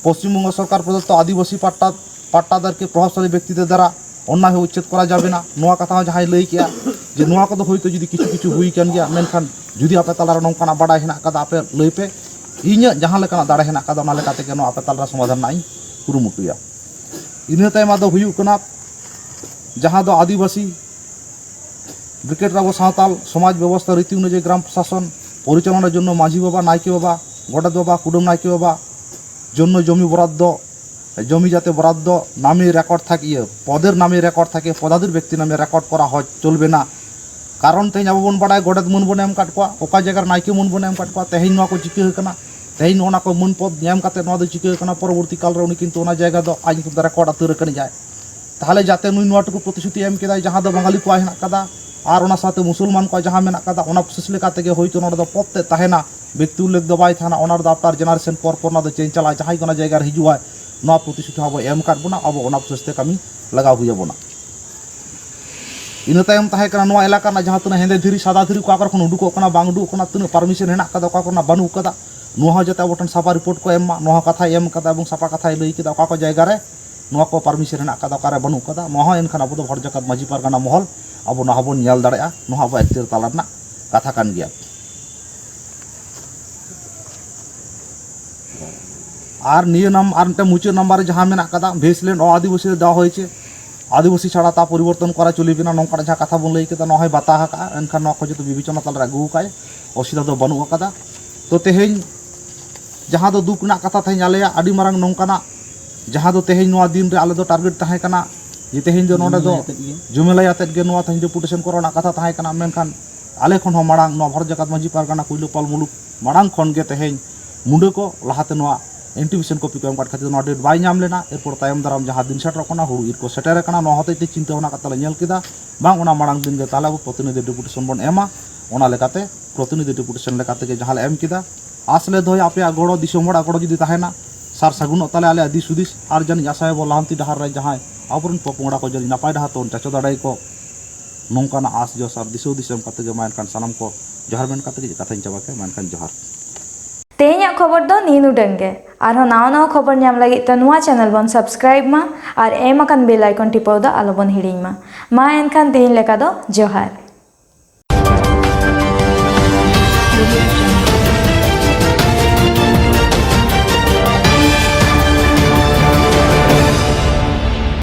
ᱯᱚᱥᱪᱤᱢ ᱵᱚᱝᱜᱚ ᱥᱚᱨᱠᱟᱨ ᱯᱨᱚᱫᱚᱛᱛᱚ ᱟᱹᱫᱤᱵᱟᱹᱥᱤ ᱯᱟᱴᱴᱟ, ᱯᱟᱴᱴᱟᱫᱟᱨ ᱠᱤ ᱯᱨᱚᱵᱷᱟᱵᱽᱥᱟᱞᱤ ᱵᱮᱠᱛᱤ ᱫᱮ ᱫᱟᱨᱟ ᱚᱱᱱᱟᱭ ᱦᱚᱸ ᱩᱪᱪᱷᱮᱫ ᱠᱚᱨᱟ ᱡᱟᱵᱮ ᱱᱟ, ᱱᱚᱣᱟ ᱠᱟᱛᱷᱟ ᱦᱚᱸ ᱡᱟᱦᱟᱸᱭ ᱞᱟᱹᱭ ᱠᱮᱜᱼᱟ ᱡᱮ ᱱᱚᱣᱟ ᱠᱚᱫᱚ ᱦᱳᱭᱛᱳ ᱡᱩᱫᱤ ᱠᱤᱪᱷᱩ ᱠᱤᱪᱷᱩ ᱦᱩᱭ ᱠᱟᱱ ᱜᱮᱭᱟ, ᱢᱮᱱᱠᱷᱟᱱ ᱡᱩᱫᱤ ᱟᱯᱮ ᱛᱟᱞᱟᱨᱮ ᱱᱚᱝᱠᱟᱱᱟᱜ ᱵᱟᱰᱟᱭ ᱦᱮᱱᱟᱜ ᱠᱟᱫᱟ, ᱟᱯᱮ ᱞᱟᱹᱭ ᱯᱮ, ᱤᱧᱟᱹᱜ ᱡᱟᱦᱟᱸ ᱞᱮᱠᱟᱱᱟᱜ ᱫᱟᱲᱮ ᱦᱮᱱᱟᱜ ᱠᱟᱫᱟ, ᱚᱱᱟ ᱞᱮᱠᱟ ᱛᱮᱜᱮ ᱱᱚᱣᱟ ᱟᱯᱮ ᱛᱟᱞᱟᱨᱮ ᱥᱚᱢᱟᱫᱷᱟᱱ ᱨᱮᱱᱟᱜ ᱤᱧ ᱠᱩᱨᱩᱢᱩᱴᱩᱭᱟ᱾ ᱤᱱᱟᱹ ᱛᱟᱭᱚᱢ ᱟᱫᱚ ᱦᱩᱭᱩᱜ ᱠᱟᱱᱟ, ᱡᱟᱦᱟᱸ ᱫᱚ ᱟᱹᱫᱤᱵᱟᱹᱥᱤ ᱵᱨᱤᱠᱮᱴ ᱨᱮ ᱟᱵᱚ ᱥᱟᱶᱛᱟᱞ ᱥᱚᱢᱟᱡᱽ ᱵᱮᱵᱚᱥᱛᱷᱟ ᱨᱤᱛᱤ ᱚᱱᱩᱡᱟᱭᱤ ᱜᱨᱟᱢ ᱯᱨᱚᱥᱟᱥᱚᱱ ᱯᱚᱨᱤᱪᱟᱞᱚᱱᱟᱨ ᱡᱚᱱᱱᱚ ᱢᱟᱹᱡᱷᱤ ᱵᱟᱵᱟ, ᱱᱟᱭᱠᱮ ᱵᱟᱵᱟ, ᱜᱚᱰᱮᱛ ᱵᱟᱵᱟ, ᱠᱩᱰᱟᱹᱢ ᱱᱟᱭᱠᱮ ᱵᱟᱵᱟ ᱡᱚᱱᱱᱚ ᱡᱚᱢᱤ ᱵᱚᱨᱟᱫᱫᱚ, ᱡᱚᱢᱤ ᱡᱟᱛᱮ ᱵᱚᱨᱟᱫᱫᱚ ᱱᱟᱢᱮ ᱨᱮᱠᱚᱨᱰ ᱛᱷᱟᱠ, ᱤᱭᱟᱹ, ᱯᱚᱫᱮᱨ ᱱᱟᱢᱮ ᱨᱮᱠᱚᱨᱰ ᱛᱷᱟᱠᱮ, ᱯᱚᱫᱟᱫᱤᱨ ᱵᱮᱠᱛᱤ ᱱᱟᱢᱮ ᱨᱮᱠᱚᱨᱰ ᱠᱚᱨᱟ ᱦᱚ ᱪᱚᱞᱵᱮ ᱱᱟ᱾ ᱠᱟᱨᱚᱱ ᱛᱮᱦᱮᱧ ᱟᱵᱚ ᱵᱚᱱ ᱵᱟᱰᱟᱭᱟ ᱜᱚᱰᱮᱛ ᱢᱟᱹᱱ ᱵᱚᱱ ᱮᱢ ᱟᱠᱟᱫ ᱠᱚᱣᱟ, ᱚᱠᱟ ᱡᱟᱭᱜᱟ ᱨᱮ ᱱᱟᱭᱠᱮ ᱢᱟᱹᱱ ᱵᱚᱱ ᱮᱢ ᱟᱠᱟᱫ ᱠᱚᱣᱟ, ᱛᱮᱦᱮᱧ ᱱᱚᱣᱟ ᱠᱚ ᱪᱤᱠᱟᱹ ᱟᱠᱟᱱᱟ? ᱛᱮᱦᱮᱧ ᱱᱚᱜᱼᱚ ᱱᱟ ᱠᱚ ᱢᱟᱹᱱ ᱯᱚᱫ ᱧᱟᱢ ᱠᱟᱛᱮ ᱱᱚᱣᱟ ᱫᱚ ᱪᱤᱠᱟᱹ ᱠᱟᱱᱟ, ᱯᱚᱨᱚᱵᱚᱨᱛᱤ ᱠᱟᱞ ᱨᱮ ᱩᱱᱤ ᱠᱤᱱᱛᱩ ᱚᱱᱟ ᱡᱟᱭᱜᱟ ᱫᱚ ᱟᱡ ᱧᱩᱛᱩᱢ ᱛᱮ ᱨᱮᱠᱚᱨᱰ ᱩᱛᱟᱹᱨ ᱟᱠᱟᱱᱤᱡ ᱟᱭ᱾ ᱛᱟᱦᱚᱞᱮ ᱡᱟᱛᱮ ᱱᱩᱭ ᱱᱚᱣᱟ ᱴᱩᱠᱩ ᱯᱨᱚᱛᱤᱥᱨᱩᱛᱤ ᱮᱢ ᱠᱮᱫᱟᱭ, ᱡᱟᱦᱟᱸ ᱫᱚ ᱵᱟᱝᱜᱟᱞᱤ ᱠᱚᱣᱟᱜ ᱦᱮᱱᱟᱜ ᱠᱟᱫᱟ ᱟᱨ ᱚᱱᱟ ᱥᱟᱶᱛᱮ ᱢᱩᱥᱚᱞᱢᱟᱱ ᱠᱚᱣᱟᱜ ᱡᱟᱦᱟᱸ ᱢᱮᱱᱟᱜ ᱠᱟᱫᱟ, ᱚᱱᱟ ᱯᱨᱚᱥᱮᱥ ᱞᱮᱠᱟ ᱛᱮᱜᱮ ᱦᱳᱭᱛᱳ ᱱᱚᱰᱮ ᱫᱚ ᱯᱚᱫ ᱛᱮᱫ ᱛᱟᱦᱮᱱᱟ, ᱵᱮᱠᱛᱤ ᱩᱞᱞᱮᱠᱷ ᱫᱚ ᱵᱟᱭ ᱛᱟᱦᱮᱱᱟ, ᱚᱱᱟ ᱨᱮᱫᱚ ᱟᱯᱴᱟᱨ ᱡᱮᱱᱟᱨᱮᱥᱚᱱ ᱯᱚᱨ ᱯᱚᱨ ᱚᱱᱟ ᱫᱚ ᱪᱮᱧᱡᱽ ᱪᱟᱞᱟᱜᱼᱟ᱾ ᱡᱟᱦᱟᱸᱭ ᱜᱮ ᱚᱱᱟ ᱡᱟᱭᱜᱟ ᱨᱮ ᱦᱤᱡᱩᱜᱼᱟᱭ, ᱱᱚᱣᱟ ᱯᱨᱚᱛᱤᱥᱨᱩᱛᱤ ᱦᱚᱸ ᱟᱵᱚ ᱮᱢ ᱟᱠᱟᱫ ᱵᱚᱱᱟ, ᱟᱵᱚ ᱚᱱᱟ ᱯᱨᱚᱥᱮᱥ ᱛᱮ ᱠᱟᱹᱢᱤ ᱞᱟᱜᱟᱣ ᱦᱩᱭ ᱟᱵᱚᱱᱟ᱾ ᱤᱱᱟᱹ ᱛᱟᱭᱚᱢ ᱛᱟᱦᱮᱸ ᱠᱟᱱᱟ ᱱᱚᱣᱟ ᱮᱞᱟᱠᱟ ᱨᱮᱱᱟᱜ ᱡᱟᱦᱟᱸ ᱛᱤᱱᱟᱹᱜ ᱦᱮᱸᱫᱮ ᱫᱷᱤᱨᱤ, ᱥᱟᱫᱟ ᱫᱷᱤᱨᱤ ᱚᱠᱟ ᱠᱚᱨᱮ ᱠᱷᱚᱱ ᱩᱰᱩᱠᱚᱜ ᱠᱟᱱᱟ, ᱵᱟᱝ ᱩᱰᱩᱠᱚᱜ ᱠᱟᱱᱟ, ᱛᱤᱱᱟᱹᱜ ᱯᱟᱨᱢᱤᱥᱚᱱ ᱦᱮᱱᱟᱜ ᱠᱟᱫᱟ, ᱚᱠᱟ ᱠᱚᱨᱮᱱᱟᱜ ᱵᱟᱹᱱᱩᱜ ᱠᱟᱫᱟ, ᱱᱚᱣᱟ ᱦᱚᱸ ᱡᱟᱛᱮ ᱟᱵᱚ ᱴᱷᱮᱱ ᱥᱟᱯᱷᱟ ᱨᱤᱯᱳᱨᱴ ᱠᱚ ᱮᱢ ᱢᱟ᱾ ᱱᱚᱣᱟ ᱦᱚᱸ ᱠᱟᱛᱷᱟᱭ ᱮᱢ ᱠᱟᱫᱟ ᱮᱵᱚᱝ ᱥᱟᱯᱷᱟ ᱠᱟᱛᱷᱟᱭ ᱞᱟᱹᱭ ᱠᱮᱫᱟ, ᱚᱠᱟ ᱠᱚ ᱡᱟᱭᱜᱟ ᱨᱮ ᱱᱚᱣᱟ ᱠᱚ ᱯᱟᱨᱢᱤᱥᱚᱱ ᱦᱮᱱᱟᱜ ᱠᱟᱫᱟ, ᱚᱠᱟᱨᱮ ᱵᱟᱹᱱᱩᱜ ᱠᱟᱫᱟ, ᱱᱚᱣᱟ ᱦᱚᱸ ᱮᱱᱠᱷᱟᱱ ᱟᱵᱚ ᱫᱚ ᱵᱷᱚᱴ ᱡᱟᱠᱟᱛ ᱢᱟᱹᱡᱷᱤ ᱯᱟᱨᱜᱟᱱᱟ ᱢᱚᱦᱚᱞ ᱟᱵᱚ ᱱᱚᱣᱟ ᱦᱚᱸᱵᱚᱱ ᱧᱮᱞ ᱫᱟᱲᱮᱭᱟᱜᱼᱟ᱾ ᱱᱚᱣᱟ ᱟᱵᱚ ᱮᱠᱛᱤᱭᱟᱨ ᱛᱟᱞᱟ ᱨᱮᱱᱟᱜ ᱠᱟᱛᱷᱟ ᱠᱟᱱ ᱜᱮᱭᱟ᱾ ᱟᱨ ᱱᱤᱭᱟᱹ ᱱᱟᱢ-, ᱟᱨ ᱢᱤᱫᱴᱮᱱ ᱢᱩᱪᱟᱹᱫ ᱱᱟᱢᱵᱟᱨ ᱨᱮ ᱡᱟᱦᱟᱸ ᱢᱮᱱᱟᱜ ᱠᱟᱫᱟ, ᱵᱷᱮᱥᱞᱮᱱᱰ ᱚ ᱟᱹᱫᱤᱵᱟᱹᱥᱤ ᱨᱮ ᱫᱚᱦᱚ ᱦᱚᱭᱪᱮ, ᱟᱹᱫᱤᱵᱟᱹᱥᱤ ᱪᱷᱟᱲᱟ ᱛᱟ ᱯᱚᱨᱤᱵᱚᱨᱛᱚᱱ ᱠᱚᱨᱟ ᱪᱚᱞᱤᱵᱮ ᱱᱟ, ᱱᱚᱝᱠᱟᱱᱟᱜ ᱡᱟᱦᱟᱸ ᱠᱟᱛᱷᱟ ᱵᱚᱱ ᱞᱟᱹᱭ ᱠᱮᱫᱟ, ᱱᱚᱣᱟ ᱦᱚᱸᱭ ᱵᱟᱛᱟ ᱟᱠᱟᱫᱼᱟ᱾ ᱮᱱᱠᱷᱟᱱ ᱱᱚᱣᱟ ᱠᱚ ᱡᱚᱛᱚ ᱵᱤᱵᱮᱪᱚᱱᱟ ᱛᱟᱞᱟᱨᱮ ᱟᱹᱜᱩ ᱟᱠᱟᱫᱼᱟᱭ, ᱚᱥᱩᱵᱤᱫᱷᱟ ᱫᱚ ᱵᱟᱹᱱᱩᱜ ᱟᱠᱟᱫᱟ᱾ ᱛᱚ ᱛᱮᱦᱮᱧ ᱡᱟᱦᱟᱸ ᱫᱚ ᱫᱩᱠ ᱨᱮᱱᱟᱜ ᱠᱟᱛᱷᱟ, ᱛᱮᱦᱮᱧ ᱟᱞᱮᱭᱟᱜ ᱟᱹᱰᱤ ᱢᱟᱨᱟᱝ ᱱᱚᱝᱠᱟᱱᱟᱜ, ᱡᱟᱦᱟᱸ ᱫᱚ ᱛᱮᱦᱮᱧ ᱱᱚᱣᱟ ᱫᱤᱱ ᱨᱮ ᱟᱞᱮ ᱫᱚ ᱴᱟᱨᱜᱮᱴ ᱛᱟᱦᱮᱸ ᱠᱟᱱᱟ ᱡᱮ ᱛᱮᱦᱮᱧ ᱫᱚ ᱱᱚᱰᱮ ᱫᱚ ᱡᱩᱢᱮᱞᱟᱭ ᱟᱛᱮᱫ ᱜᱮ᱾ ᱡᱩᱢᱮᱞᱟᱭ ᱟᱛᱮᱫ ᱜᱮ ᱱᱚᱣᱟ ᱛᱮᱦᱮᱧ ᱰᱮᱯᱩᱴᱮᱥᱚᱱ ᱠᱚᱨᱟᱣ ᱨᱮᱱᱟᱜ ᱠᱟᱛᱷᱟ ᱛᱟᱦᱮᱸ ᱠᱟᱱᱟ, ᱢᱮᱱᱠᱷᱟᱱ ᱟᱞᱮ ᱠᱷᱚᱱ ᱦᱚᱸ ᱢᱟᱲᱟᱝ ᱱᱚᱣᱟ ᱵᱷᱟᱨᱚᱛ ᱡᱟᱠᱟᱛ ᱢᱟᱹᱡᱷᱤ ᱯᱟᱨᱜᱟᱱᱟ ᱠᱩᱭᱞᱟᱹᱯᱟᱞ ᱢᱩᱞᱩᱠ ᱢᱟᱲᱟᱝ ᱠᱷᱚᱱ ᱜᱮ ᱛᱮᱦᱮᱧ ᱢᱩᱰᱟᱹ ᱠᱚ ᱞᱟᱦᱟᱛᱮ ᱱᱚᱣᱟ ᱤᱱᱴᱤᱢᱮᱥᱚᱱ ᱠᱚᱯᱤ ᱠᱚ ᱮᱢ ᱟᱠᱟᱫ ᱠᱷᱟᱹᱛᱤᱨ ᱱᱚᱣᱟ ᱰᱮᱴ ᱵᱟᱭ ᱧᱟᱢ ᱞᱮᱱᱟ᱾ ᱮᱨᱯᱚᱨ ᱛᱟᱭᱚᱢ ᱫᱟᱨᱟᱢ ᱡᱟᱦᱟᱸ ᱫᱤᱱ ᱥᱮᱴᱮᱨᱚᱜ ᱠᱟᱱᱟ, ᱦᱩᱲᱩ ᱤᱨ ᱠᱚ ᱥᱮᱴᱮᱨ ᱟᱠᱟᱱᱟ, ᱱᱚᱣᱟ ᱦᱚᱛᱮᱡ ᱛᱮ ᱪᱤᱱᱛᱟᱹ ᱵᱷᱟᱵᱽᱱᱟ ᱠᱟᱛᱮ ᱞᱮ ᱧᱮᱞ ᱠᱮᱫᱟ, ᱵᱟᱝ, ᱚᱱᱟ ᱢᱟᱲᱟᱝ ᱫᱤᱱ ᱜᱮ ᱛᱟᱦᱚᱞᱮ ᱟᱵᱚ ᱯᱨᱚᱛᱤᱱᱤᱫᱷᱤ ᱰᱮᱯᱩᱴᱮᱥᱚᱱ ᱵᱚᱱ ᱮᱢᱟ᱾ ᱚᱱᱟ ᱞᱮᱠᱟᱛᱮ ᱯᱨᱚᱛᱤᱱᱤᱫᱷᱤ ᱰᱮᱯᱩᱴᱮᱥᱚᱱ ᱞᱮᱠᱟ ᱛᱮᱜᱮ ᱡᱟᱦᱟᱸ ᱞᱮ ᱮᱢ ᱠᱮᱫᱟ, ᱟᱥ ᱞᱮ ᱫᱚᱦᱚᱭᱟ ᱟᱯᱮᱭᱟᱜ ᱜᱚᱲᱚ, ᱫᱤᱥᱚᱢ ᱦᱚᱲᱟᱜ ᱜᱚᱲᱚ ᱡᱩᱫᱤ ᱛᱟᱦᱮᱱᱟ, ᱥᱟᱨ ᱥᱟᱹᱜᱩᱱᱚᱜ ᱛᱟᱞᱮ ᱟᱞᱮᱭᱟᱜ ᱫᱤᱥ ᱦᱩᱫᱤᱥ, ᱟᱨ ᱡᱟᱹᱱᱤᱡ ᱟᱥᱟᱭᱟᱵᱚ ᱞᱟᱦᱟᱱᱛᱤ ᱰᱟᱦᱟᱨ ᱨᱮ ᱡᱟᱦᱟᱸᱭ ᱟᱵᱚᱨᱮᱱ ᱯᱚᱯᱚᱝᱲᱟ ᱠᱚ ᱡᱟᱹᱱᱤᱡ ᱱᱟᱯᱟᱭ ᱰᱟᱦᱟᱨ ᱛᱮᱵᱚᱱ ᱪᱟᱪᱚ ᱫᱟᱲᱮᱭᱟᱠᱚ, ᱱᱚᱝᱠᱟᱱᱟᱜ ᱟᱸᱥ ᱡᱚᱥ ᱟᱨ ᱫᱤᱥ ᱦᱩᱫᱤᱥ ᱮᱢ ᱠᱟᱛᱮ ᱜᱮ ᱢᱟ ᱮᱱᱠᱷᱟᱱ ᱥᱟᱱᱟᱢ ᱠᱚ ᱡᱚᱦᱟᱨ ᱢᱮᱱ ᱠᱟᱛᱮ ᱜᱮ ᱠᱟᱛᱷᱟᱧ ᱪᱟᱵᱟ ᱠᱮᱫᱟ᱾ ᱢᱟ ᱮᱱᱠᱷᱟᱱ ᱡᱚᱦᱟᱨ᱾ ᱛᱮᱦᱮᱧᱟᱜ ᱠᱷᱚᱵᱚᱨ ᱫᱚ ᱱᱤᱭᱟᱹ ᱩᱰᱟᱹᱝ ᱜᱮ᱾ ᱟᱨᱦᱚᱸ ᱱᱟᱣᱟ ᱱᱟᱣᱟ ᱠᱷᱚᱵᱚᱨ ᱧᱟᱢ ᱞᱟᱹᱜᱤᱫ ᱛᱮ ᱱᱚᱣᱟ ᱪᱮᱱᱮᱞ ᱵᱚᱱ ᱥᱟᱵᱥᱠᱨᱟᱭᱤᱵ ᱢᱟ ᱟᱨ ᱮᱢ ᱟᱠᱟᱱ ᱵᱮᱞ ᱟᱭᱠᱚᱱ ᱴᱤᱯᱟᱹᱣ ᱫᱚ ᱟᱞᱚᱵᱚᱱ ᱦᱤᱲᱤᱧ ᱢᱟ᱾ ᱢᱟ ᱮᱱᱠᱷᱟᱱ ᱛᱮᱦᱮᱧ ᱞᱮᱠᱟ ᱫᱚ ᱡᱚᱦᱟᱨ᱾